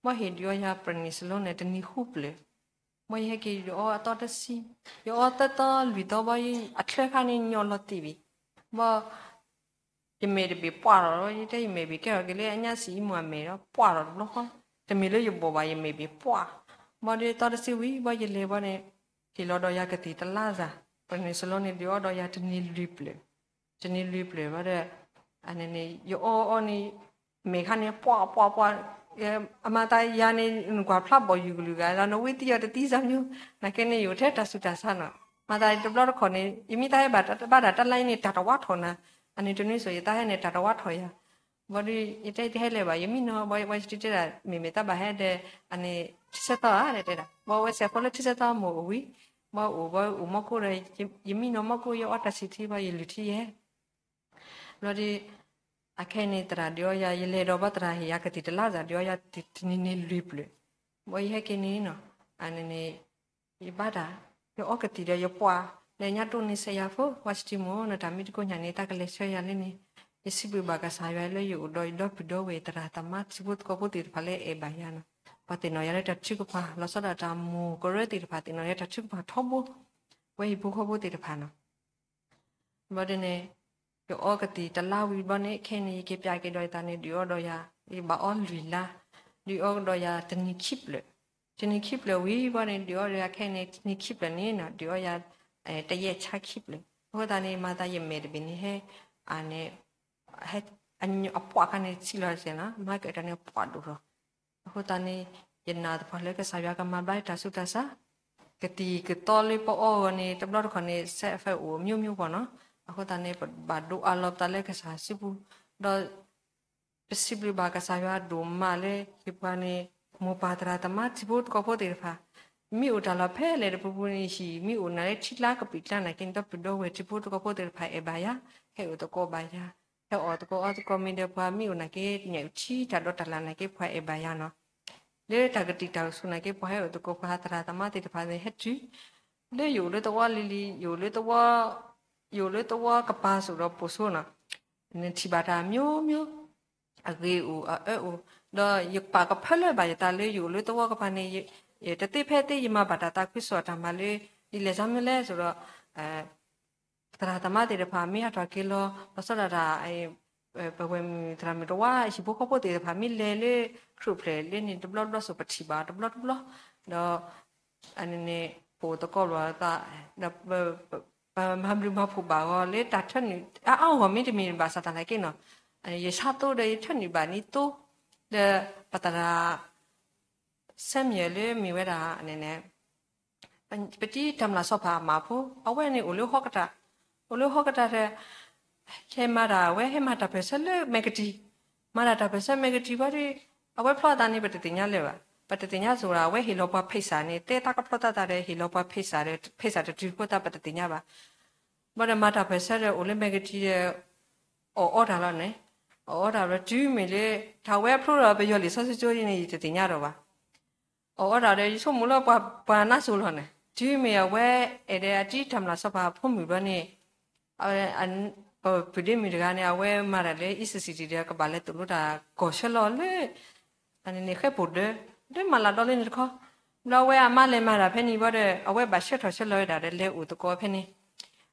ဘၣ်ဟ့ၣ်ဒုးအီယၤ prednisolone န့ၣ်တနံၤဃုဖျၢၣ် ဘၣ်ယဟဲက့ၤယအီအသီတဆံ ယအီသၢသီလွံၢ်သီဘၣ် အချၢခါန့ၣ်ညီလီၤတံၢ်ဘၣ် ဘၣ် ယမဲာ်တဘ့ၣ်ပှၢ်လီၤ ယတဲ ယမဲာ်ဘ့ၣ်ကဲထီၣ်က့ၤလၢအညါစံးအံမူအမဲာ်ဒီး ပှၢ်လီၤတဘျီဃီ တမ့ၢ်လၢယဘီၣ်ဘၣ် ယမဲာ်ဘ့ၣ်ပှၢ် ဘၣ်ဒီးသီတဆံဝံၤ ဘၣ်ယလဲၤဘၣ်န့ၣ် ဟ့ၣ်လီၤဒီးယၤကသံၣ်တလါစၢ် ပှၤန့ၣ်စလီန့ၣ် ဒုးအီၣ်ဒီးယၤတနံၤလွံၢ်ပျၢၢ်, တနံၤလွံၢ်ပျၢၢ်ဘၣ်ဒီး အန့ၣ်န့ၣ် ယအီၣ်အီၣ်န့ၣ် မဲာ်ခါန့ၣ် ပှၢ်ပှၢ်ပှၢ်, အမၤသးယၤန့ၣ် နကွၢ်ဖျါဘီၣ်ယုၢ်ကလုာ်ဂၤလီၤ နဝံသံယီၤတသံစၢ်မၠိ, နာ်က့န့ၣ် ယအိၣ်ထဲတၢ်ဆူးတၢ်ဆါနီၤ, မၤသးတဘျီတခီၣ်န့ၣ် ယမ့ၢ်တၢ်ဟဲဘၣ်တၢ်လါအံၤန့ၣ် တၢ်တဝါထီၣ်နၤ, အန့ၣ်တနွံစိၤ ယတၢ်ဟဲန့ၣ် တၢ်တဝါထီၣ်ယၤ ဘၣ်ဒီး ယတဲတဟဲလဲၣ်ဘၣ် ယမံနီၤ ဘၣ်ဝဲစတံတဲဒၣ် မ့မ့ၢ်တၢ်ဘၣ်ဟဲဒီး အန့ၣ် ထံဆၢသီဧါ တဲဒၣ် ဘၣ်ဝဲစဲးဖိလၢထံဆၢသီမိၢ်အိၣ်ဝံၤ, ဘၣ်အိၣ်ဘၣ်အိၣ်မီၢ်ကိၣ်ဒီး ယမံနီၤမီၢ်ကိၣ် ယအီၣ်တၢ်ဆံးထံဘၣ် ယလုၢ်ထံယဲၢ် ဘျီဒီး အခဲအံၤန့ၣ် သရၣ်ဒုးအီၣ်ယၤ ယလဲၤဒီးဘၣ်သရၣ်ဟ့ၣ်ယၤကသံၣ်တလါစၢ် ဒုးအီၣ်ယၤတနံၤန့ၣ်လွံၢ်ပျၢၢ်, ဘၣ်ယဟဲက့ၤန့ၣ်နီၤ, အန့ၣ်န့ၣ် ယဘၣ်တၢ် ယအီၣ်ကသံၣ်ဒီးယပှၢ် လၢညါတိၢ်န့ၣ် စဲးယၤဖိ ဝါစတံမိၢ် နတၢ်မ့ၢ်တကိးညါန့ၣ် တၢ်ကလဲၤဆှၢယၤလၢန့ၣ်, ယစံးဘျုးဘၣ်ကစၢ်ယွၤလၢယအိၣ်ဒီးယဒီပုၢ်ဒီဝဲၢ် သရၣ်သမါထံဖိသကိးဖိသ့ၣ်တဖၣ်လၢအဲၣ်ဘၣ်ယၤနီၤ, ပှၤသ့ၣ်နီၣ်ယၤလၢတၢ်ထုကဖၣ် လီၤဆီဒၣ်တၢ်မိၢ်ကရၢသ့ၣ်တဖၣ် သ့ၣ်နီၣ်ယၤတၢ်ထုကဖၣ်ထီဘိ, ဝဲဟံၣ်ဖိဃီဖိသ့ၣ်တဖၣ်နီၤ ဘျီဒ်န့ၣ် ယအီၣ်ကသံၣ်တလါဝံၤဘျီန့ၣ် ခဲအံၤန့ၣ် ယက့ၤပၠးက့ၤဒီးယသးန့ၣ် ဒုးအီၣ်ဒီးယၤ ယဘၣ်အီၣ်လွံၢ်လါ, ဒုးအီၣ်ဒီးယၤတနံၤခံဖျၢၣ်, တနံၤခံဖျၢၣ်ဝံၤဘျီန့ၣ် ဒုးအီၣ်ဒီးယၤခဲအံၤန့ၣ် တနံၤခံဖျၢၣ်န့ၣ်နီၤ ဒုးအီၣ်ယၤ တယဲၢ်ဆါခံဖျၢၣ်, အဃိသတးန့ၣ် မၤသးယမဲာ်တဘ့ၣ်န့ၣ်ဟဲ အန့ၣ် ဟဲ အပှၢ်ခါန့ၣ်ဆံးလီၤစဲးနီၤ မၤကတၢၢ်န့ၣ်ပှၢ်ဒိၣ်ထီၣ် အဃိသတးန့ၣ် ယနာ်သပှၢ်လၢကစၢ်ယွၤကမၤဘျါတၢ်ဆူးတၢ်ဆါ, ကသံၣ်ကသီလၢပအီၣ်အဂီၢ်န့ၣ် တဘျီတခီၣ်န့ၣ် side effect အိၣ်မျိုးမျိုးပှၤနီၤ, အဃိသတးန့ၣ် ပဘၣ်ဒိးအးလီၤပသးလၢကစၢ်စုပူၤ, ဒီး ပစံးဘျုးဘၣ်ကစၢ်ယွၤဒိၣ်မးလၢ ယပှၤန့ၣ် မိၢ်ပၢ်သရၣ်သမါထံဖိသကိးဖိသ့ၣ်တဖၣ်, မ့ၢ်အိၣ်တၢ်လီၢ်ဖဲလဲၣ်တပူၤပူၤန့ၣ် ဟံၣ်မ့ၢ်အိၣ်နၤလၢထံကျါကပံာ်ကျါနာ်က့န့ၣ် ဒီပုၢ်ဒီဝဲၢ်ထံဖိသကိးဖိသ့ၣ်တဖၣ်အဲၣ်ဘၣ်ယၤ, ဟဲအိၣ်သကိးဘၣ်ယၤ, ဟဲအီၣ်သကိးအီသကိးမ့ၢ်ဒီးပှၤမ့ၢ်အိၣ်နာ်က့ ညၣ်အုၣ်ထံတၢ်ဒိးတၢ်လၣ်နာ်က့ ပှၤအဲၣ်ဘၣ်ယၤနီၤ, လၢတၢ်ကတံာ်တၢ်ကဆူးနာ်က့ ပှၤဟဲအိၣ်သကိးပှၤသရၣ်သမါသ့ၣ်တဖၣ်န့ၣ် ဟဲတုၤ လၢယအိၣ်လၢသဝီလံၤလံၤ ယအိၣ်လၢသဝီ ယအိၣ်လၢသဝီကပၤစိၤဒီးပိာ်စိနီၤ, နထံၣ်ဘၣ်တၢ်မျိုးမျိုး, အဂ့ၤအိၣ်အအၢအိၣ်, ဒီးယပာ်ကဖၢလၢဘၣ်ယသးလၢယအိၣ်လၢသဝီကပၤန့ၣ် တသ့ဖဲသ့ ယမၤဘၣ်တၢ်သးခုကစီၣ်တၢ်မၤလၢ ဒ်လဲၣ်ဆၢမ့ၢ်လဲၣ်စိၤဒီး သရၣ်သမါသ့ၣ်တဖၣ် မ့ၢ်ဟးထီၣ်က့ၤလီၤ လီၤဆီဒၣ်တၢ် ပဝဲၢ်မုၣ်သရၣ်မုၣ်တဝါ ဟံၣ်ဖိဃီဖိသ့ၣ်တဖၣ် မ့ၢ်လဲၤလၢ ခရူၣ်ဖျဲးလၢန့ၣ် တဘျီတဘျီစိၤ ပထံၣ်ဘၣ်တဘျီတဘျီ, ဒီး အန့ၣ်န့ၣ် ပအိၣ်သကိးလိာ်သး ဒီး ပမၤဘျုးမၤဖှိၣ်ဘၣ်အီၤလၢတၢ်ထၢနုာ် အအါဂီၢ်မ့တမ့ၢ်ဘၣ်ဆၣ်သနာ်က့နီၤ, ယဆါသိဒီးယထၢနုာ်ဘၣ်န့ၣ်သိ, ဒီးပသရၣ် Samuel လၢမ့ၢ်ဝဲဒၣ်န့ၣ်န့ၣ် ပတံတၢ်မျၢ်စီၤပၤအမါဖိ အဝဲန့ၣ်အိၣ်လၢဟီၣ်ကတၢၢ်, အိၣ်လၢဟီၣ်ကတၢၢ်ဒီး ဟဲမၤတၢ် အဝဲဟဲမၤတၢ်ပၢၢ်ဆၢလၢမဲကတံၤ, မၤတၢ်တၢ်ပၢၢ်ဆၢမဲကတံၤဘၣ်ဒီး အဝဲဖျီသးန့ၣ် ပတသ့ၣ်ညါလၢၤဘၣ်, ပတသ့ၣ်ညါစိၤဒၣ် အဝဲဟ့ၣ်လီၤပှၤဖံးစၢ်န့ၣ် တဲတၢ်ကဖျီသးသးဒီး ဟ့ၣ်လီၤပှၤဖံးစၢ်ဒီး ဖံးစၢ်တတုၤဃိသးပတသ့ၣ်ညါဘၣ်, ဘၣ်ဒီးမၤတၢ်ပၢၢ်ဆၢဒီးအိၣ်လၢမဲကတံၤဒီး အီၣ်အီတၢ်လီၤန့ၣ်, အီၣ်အီတၢ်လီၤတုၤမ့ၢ်လၢ တၢ်ဝဲဖျိဒီးပယီၤလံာ်စီဆှံကၠိန့ၣ် ယတသ့ၣ်ညါဒီးဘၣ် အီၣ်အီတၢ်ဒီး ယဆိကမိၣ်လၢပှၤနါစိၤလီၤန့ၣ် တုၤမ့ၢ်အဝဲအဲၣ်ဒိးအတံတၢ်မျၢ်စီၤပၤအဖိမုၣ်ဘျီန့ၣ်, ပပုၢ်ဒ့မုၣ်တဂၤန့ၣ် အဝဲမၤတၢ်လၢ အံၣ်စစံတံၣ်ဒီး ကဘၣ်လဲၤသိၣ်လိတၢ်ကီၢ်ဆၢလီၤလၢ အန့ၣ်န့ၣ် ဃဲၣ်ပိၢ်ဒၢ လၢမၤလၤဒီလၢန့ၣ်တခီ, ဘျီအဝဲအမါလဲၤမၤတၢ်ဖဲန့ၣ်ဘၣ်ဒီး အဝဲဘၣ်ဆှၢထီၣ်ဆှၢလီၤဝဲဒၣ်ဒီး လဲၤအိၣ်သကိးဖဲန့ၣ်,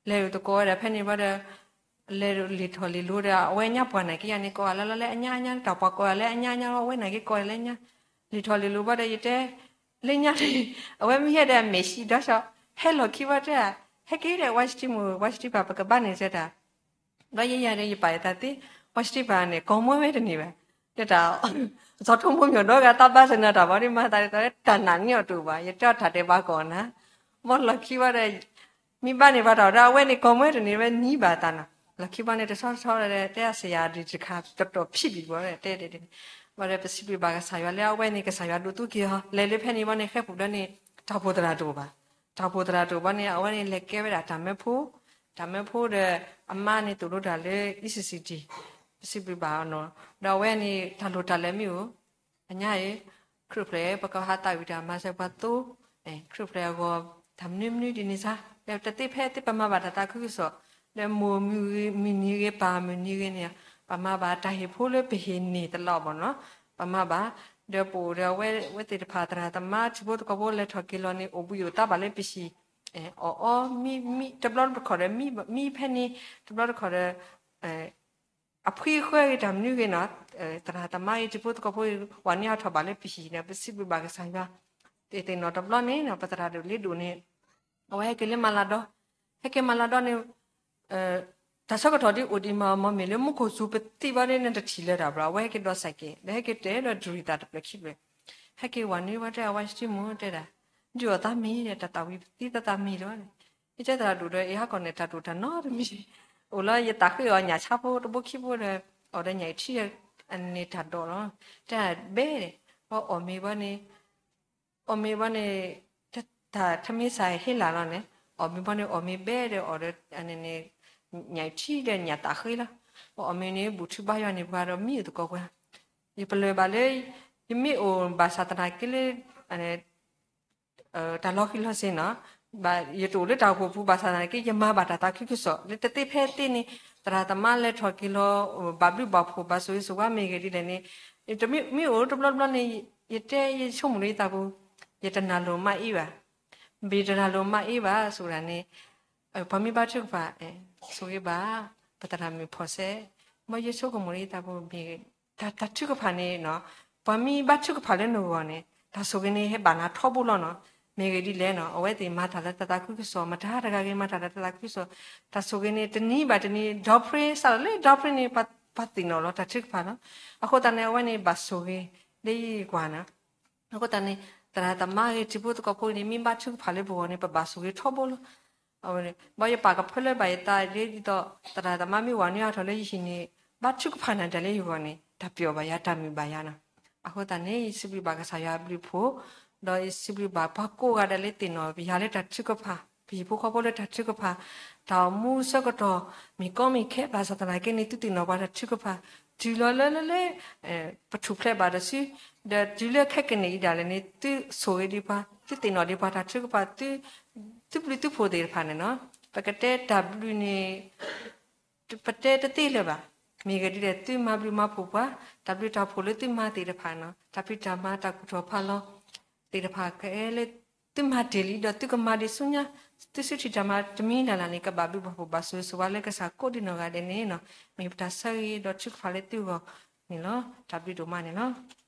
လဲၤအိၣ်သကိးဝဲဒၣ်ဖဲန့ၣ်ဘၣ်ဒီး လဲၤလံာ်ထီၣ်လံာ်လိၤဒီး အဝဲညါပှၤနာ်က့ယၤန့ၣ် ကိးဂၤလၢ်လၢ်လၢအညါအညါ တၢ်ပှၤကိးဂၤလၢအညါအညါလီၤ အဝဲနာ်က့ကိးဂၤလၢအညါ, လံာ်ထီၣ်လံာ်လိၤဘၣ်ဒီး ယတဲ လၢညါန့ၣ် အဝဲမ့ၢ်ဟဲဒီးအမဲာ်ဆံးဒီးဆီ ဟဲလီၢ်ခံဘၣ်တဲ ဟဲက့ၤဒီး ဝါစတံမိၢ် ဝါစတံပၢ် ပကဘၣ်န့ၣ်စဲတၢ် ဘျီယဲယၤဒီး ယပာ်ယသးသ့, ဝါစတံပၢ်န့ၣ် ကိးမွဲဝဲတန့ၢ်ဘၣ်, တၢ် စီၤထိမိၢ်မၠိၣ်ဒီဂၤသးဘၣ်စၢၤနၤတၢ်ဘၣ်ဒီး မၤသးဒ်သိးလၢတၢ်နာ်န့ၢ်အီၤတအိၣ်ဘၣ်, ယတဲအီၤတၢ်ဒဲးဘးကီးနၤ, ဘၣ်လီၢ်ခံဘၣ်ဒီး မ့ၢ်ဘၣ်န့ၣ်ဘၣ်တၢ်ဒီး အဝဲန့ၣ် ကိးမွဲတန့ၢ်ဝဲနံၤဘၣ်သးနီၤ, လီၢ်ခံဘၣ်န့ၣ် တဆီတဆီဒီး တဲအစယၤဒုးတခါ တတီၢ်ဖံးဘံၣ်ဘၣ်ဒီး တဲဒ်န့ၣ်, ဘၣ်ဒီး ပစံးဘျုးဘၣ်ကစၢ်ယွၤလၢအဝဲန့ၣ် ကစၢ်ယွၤဒိးသူက့ၤအီၤ လဲၤလၢဖဲန့ၣ်ဘၣ်န့ၣ် ဃဲၣ်ပူၤဒီးန့ၣ် တၢ်အိၣ်ဖှိၣ်သရၣ်တအိၣ်ဘၣ်, တၢ်အိၣ်ဖှိၣ်သရၣ်တအိၣ်ဘၣ်န့ၣ် အဝဲန့ၣ် လဲၤကဲဝဲဒၣ်တၢ်မၢဖိ, တၢ်မၢဖိဒီး အမါန့ၣ်သိၣ်လိတၢ်လၢ အံၣ်စစံတံၣ်, ပစံးဘျုးဘၣ်အီၤနီၤ, ဒီးအဝဲန့ၣ် တၢ်လိၣ်တၢ်လဲၤမ့ၢ်အိၣ် အညါအံၤ ခရူၣ်ဖျဲး ပကဟးသးဝံၣ်တၢ်မၤစၢၤပှၤသိ, ခရူၣ်ဖျဲးအဂီၢ် တၢ်မနုၤမနုၤဒ်န့ၣ်စါ, တသ့ဖဲသ့ပမၤဘၣ်တၢ်သးခုကစီၣ်, ဒီးမိၢ်မုၢ်နံၤဂ့ၤ ပၢ်မုၢ်နံၤဂ့ၤန့ၣ်, ပမၤဘၣ်တၢ်ဟ့ၣ်ဖိလၢပဟ့ၣ်န့ၢ်တလီၤဘၣ်နီၤ, ပမၤဘၣ်, ဒီးပအိၣ်ဒီးအဝဲသ့ၣ်တဖၣ်သရၣ်သမါထံဖိသကိးဖိလဲၤထီၣ်က့ၤလီၤန့ၣ် အိၣ်ဘှံးအိၣ်သါဘၣ်လၢပဟံၣ်, အီၣ်အီမံမံ တဘျီတခီၣ်ဒီး မံဖဲန့ၣ်, တဘျီတခီၣ်ဒီး အဖှံအဃၢဂ့ၤ တၢ်မနုၤဂ့ၤနီၤ, သရၣ်သမါဂ့ၤ ထံဖိသကိးဖိဂ့ၤ ဝဲန့ၢ်အထီၣ်ဘၣ်လၢပဟံၣ်န့ၣ် ပစံးဘျုးဘၣ်ကစၢ်ယွၤ, တသ့ၣ်နီၣ်တဘျီန့ၣ်နီၤ ပသရၣ်ဒိၣ်လ့ဒိၣ်န့ၣ်, အဝဲဟဲက့ၤလၢမၤလၤဒီး, ဟဲက့ၤမၤလီၤဒီးန့ၣ် တၢ်ဆၢကတီၢ်ဒ်အိၣ်ဒံးမး မ့မ့ၢ်လၢမူခိၣ်စူၤပသံဘၣ်န့ၣ် နတထံၣ်လၢၤတၢ်ဘၣ်. အဝဲဟဲက့ၤဒိးစဲးက့ၤ ဒီးဟဲက့ၤတဲဒီးဒုးရံၣ်သးတဖျၢၣ်ခံဖျၢၣ်, ဟဲက့ၤဝၤနွံဝဲတဲ အဝဲစတံမူတဲဒၣ်, ဒုးအီၣ်သးမ့ၤဒီး တၢ်သၣ်ဝံၤပသံသးသးမ့ၤလီၤ. ယတဲသရၣ်ဒိၣ်ဒီး အ့ၣ် ဟးကီၢ်န့ၣ် တၢ်ဒိၣ်တၢ်နီတမံၤ, အိၣ်လၢယတၢ်ဃ့အီၣ်ညၣ်ဆါဖိတဘိခံဘိဒီး အီၣ်ဒီးညၣ်အံၤထံၣ်န့ၣ်တၢ်ဒိၣ်လီၤ. တဲဘဲဒီး အီၣ်မ့ၤဘၣ်န့ၣ် အီၣ်မ့ၤဘၣ်န့ၣ် တၢ်ထမင်းစားဟ့လာ်လီၤန့ၣ်, အီၣ်မ့ၤဘၣ်န့ၣ် အီၣ်မ့ၤဘဲဒီး အီၣ်ဒီး ညၣ်အံၤထံၣ်ဒီးညၣ်သၣ်ဃ့လီၤ. အီၣ်မ့ၤန့ၣ် ဘူၣ်ထုဘါယွၤန့ၣ် ပှၤဒီးမံအိၣ်သကိးပှၤ, ယပလၢၢ်ဘၣ်လၢ ယမ့ၢ်အိၣ်ဘၣ်ဆၣ်သနာ်က့လၢ တၢ်လီၤဃံၤလီၤစ့ၤနီၤ, ယတအိၣ်လၢတၢ်အိၣ်ဖှိၣ်ပူၤဘၣ်ဆၣ်သနာ်က့ ယမၤဘၣ်တၢ်သးခုကစီၣ် လၢတသ့ဖဲသ့န့ၣ် သရၣ်သမါလဲၤထီၣ်က့ၤလီၤ ဘၣ်ဘျုးဘၣ်ဖှိၣ် ဘၣ်ဆိၣ်ဂ့ၤဆိၣ်ဝါမ့ၢ်ဂ့ၤဒ်လဲၣ်န့ၣ်, မ့ၢ်အိၣ်တဘျီဘျီန့ၣ် ယတဲယဆိကမိၣ်လၢယသးပူၤ, ယတနၢ်လိၤမးအ့ၣ်ဘၣ်, ဘၣ်ယတနၢ်လိၤမးအ့ၣ်ဘၣ် ဆိၣ်ဂၤန့ၣ် ပှၤမ့ၢ်ဘါထုကဖၣ် ဆိၣ်ဂ့ၤဘၣ် ပသရၣ်မုၣ်ဖီစဲ, ဘၣ်ယဆိကမိၣ်လၢယသးပူၤမ့ၢ် တၢ်ထုကဖၣ်န့ၣ် ပှၤမ့ၢ်ဘါထုကဖၣ်လၢနဂီၢ်န့ၣ် တၢ်ဆိၣ်ဂ့ၤန့ၣ် ဟဲဘၣ်နၤထီဘိလီၤနီၤ. မ့ၢ်ဂ့ၤဒ်လဲၣ်နီၤ အဝဲသ့ၣ်မၤတၢ်လၢတၢ်သးခုကစီၣ် မတၤတဂၤဂ့ၤမၤတၢ်လၢတၢ်သးခုကစီၣ်, တၢ်ဆိၣ်ဂ့ၤန့ၣ် တနံၤဘၣ်တနံၤ ဒီဖြ့ စးထီၣ်လၢဒီဖြ့န့ၣ် ပှၤသ့ၣ်နီၣ်လီၤတၢ်ထုကဖၣ်လီၤ. အဃိသတးန့ၣ် အဝဲန့ၣ်ဘၣ်ဆိၣ်ဂ့ၤ လၢယကွၢ်နီၤ. အဃိသတးန့ၣ် သရၣ်သမါဂ့ၤ ထံဖိသကိးဖိဂ့ၤန့ၣ် မ့ၢ်ဘါထုကဖၣ်လၢပဂီၢ်န့ၣ် ပဘၣ်ဆိၣ်ဂ့ၤထီဘိလီၤ. ဘၣ်ယပာ်ကဖၢလၢဘၣ်ယသးလၢဒ်သိး သရၣ်သမါမ့ၢ်ဝၤနွံအါထီၣ်လၢယဟံၣ်န့ၣ် ဘါထုကဖၣ်နၤဒၣ်လၢယဂီၢ်န့ၣ် တၢ်ပျီၣ်ဘၣ်ယၤ တၢ်မုာ်ဘၣ်ယၤနီၤ. အဃိသတးန့ၣ် ယစံးဘျုးဘၣ်ကစၢ်ယွၤအဘျုးအဖှိၣ်, ဒီးယစံးဘျုးဘၣ်ပှၤကိးဂၤဒဲးလၢသ့ၣ်နီၣ်ပယၤလၢတၢ်ထုကဖၣ်, ပဟံၣ်ဖိဃီဖိလၢတၢ်ထုကဖၣ်, တၢ်အိၣ်မူဆၢကတီၢ် မ့ၢ်ကီမ့ၢ်ခဲဘၣ်ဆၣ်သနာ်က့န့ၣ် သုသ့ၣ်နီၣ်ပှၤတၢ်ထုကဖၣ်, တုၤလီၤလၢလၢလၢ ပထူၣ်ဖျဲးဘၣ်တစု, ဒီးတုၤလၢခဲကနံၣ်အံၤဒၣ်လဲာ်န့ၣ် သုဆိၣ်ဂ့ၤဒံးပှၤ သုသ့ၣ်နီၣ်ဒံးပှၤတၢ်ထုကဖၣ်, သုဘျုးသုဖှိၣ်သ့ၣ်တဖၣ်န့ၣ်နီၤ. ပကတဲတၢ်ဘျုးန့ၣ် ပတဲတသ့လၢၤဘၣ်. မ့ၢ်ဂ့ၤဒ်လဲၣ် သုမၤဘျုးမၤဖှိၣ်ပှၤ, တၢ်ဘျုးတၢ်ဖှိၣ်လၢသုမၤသ့ၣ်တဖၣ်နီၤ, တၢ်ဖံးတၢ်မၤတၢ်ကူၣ်ထီၣ်ဖးလီၤ သ့ၣ်တဖၣ်ကဲလၢ သုမၤတ့ၢ်လံဒီးသုကမၤဒံးဆူညါ, သုစုထံၣ်တၢ်မၤတမံၤလၢ်လၢ်န့ၣ် ကဘၣ်ဘျုးဘၣ်ဖှိၣ်ဘၣ်ဆိၣ်ဂ့ၤဆိၣ်ဝါလၢကစၢ်ကိးဒံးနီၢ်ဂၤဒဲးန့ၣ်နီၤ. မ့ၢ်ပတၢ်ဆၢဂ့ၤဒီးထုကဖၣ်လၢသုဂီၢ်န့ၣ်လီၤ. တၢ်ဘျုးဒိၣ်မးန့ၣ်လီၤ.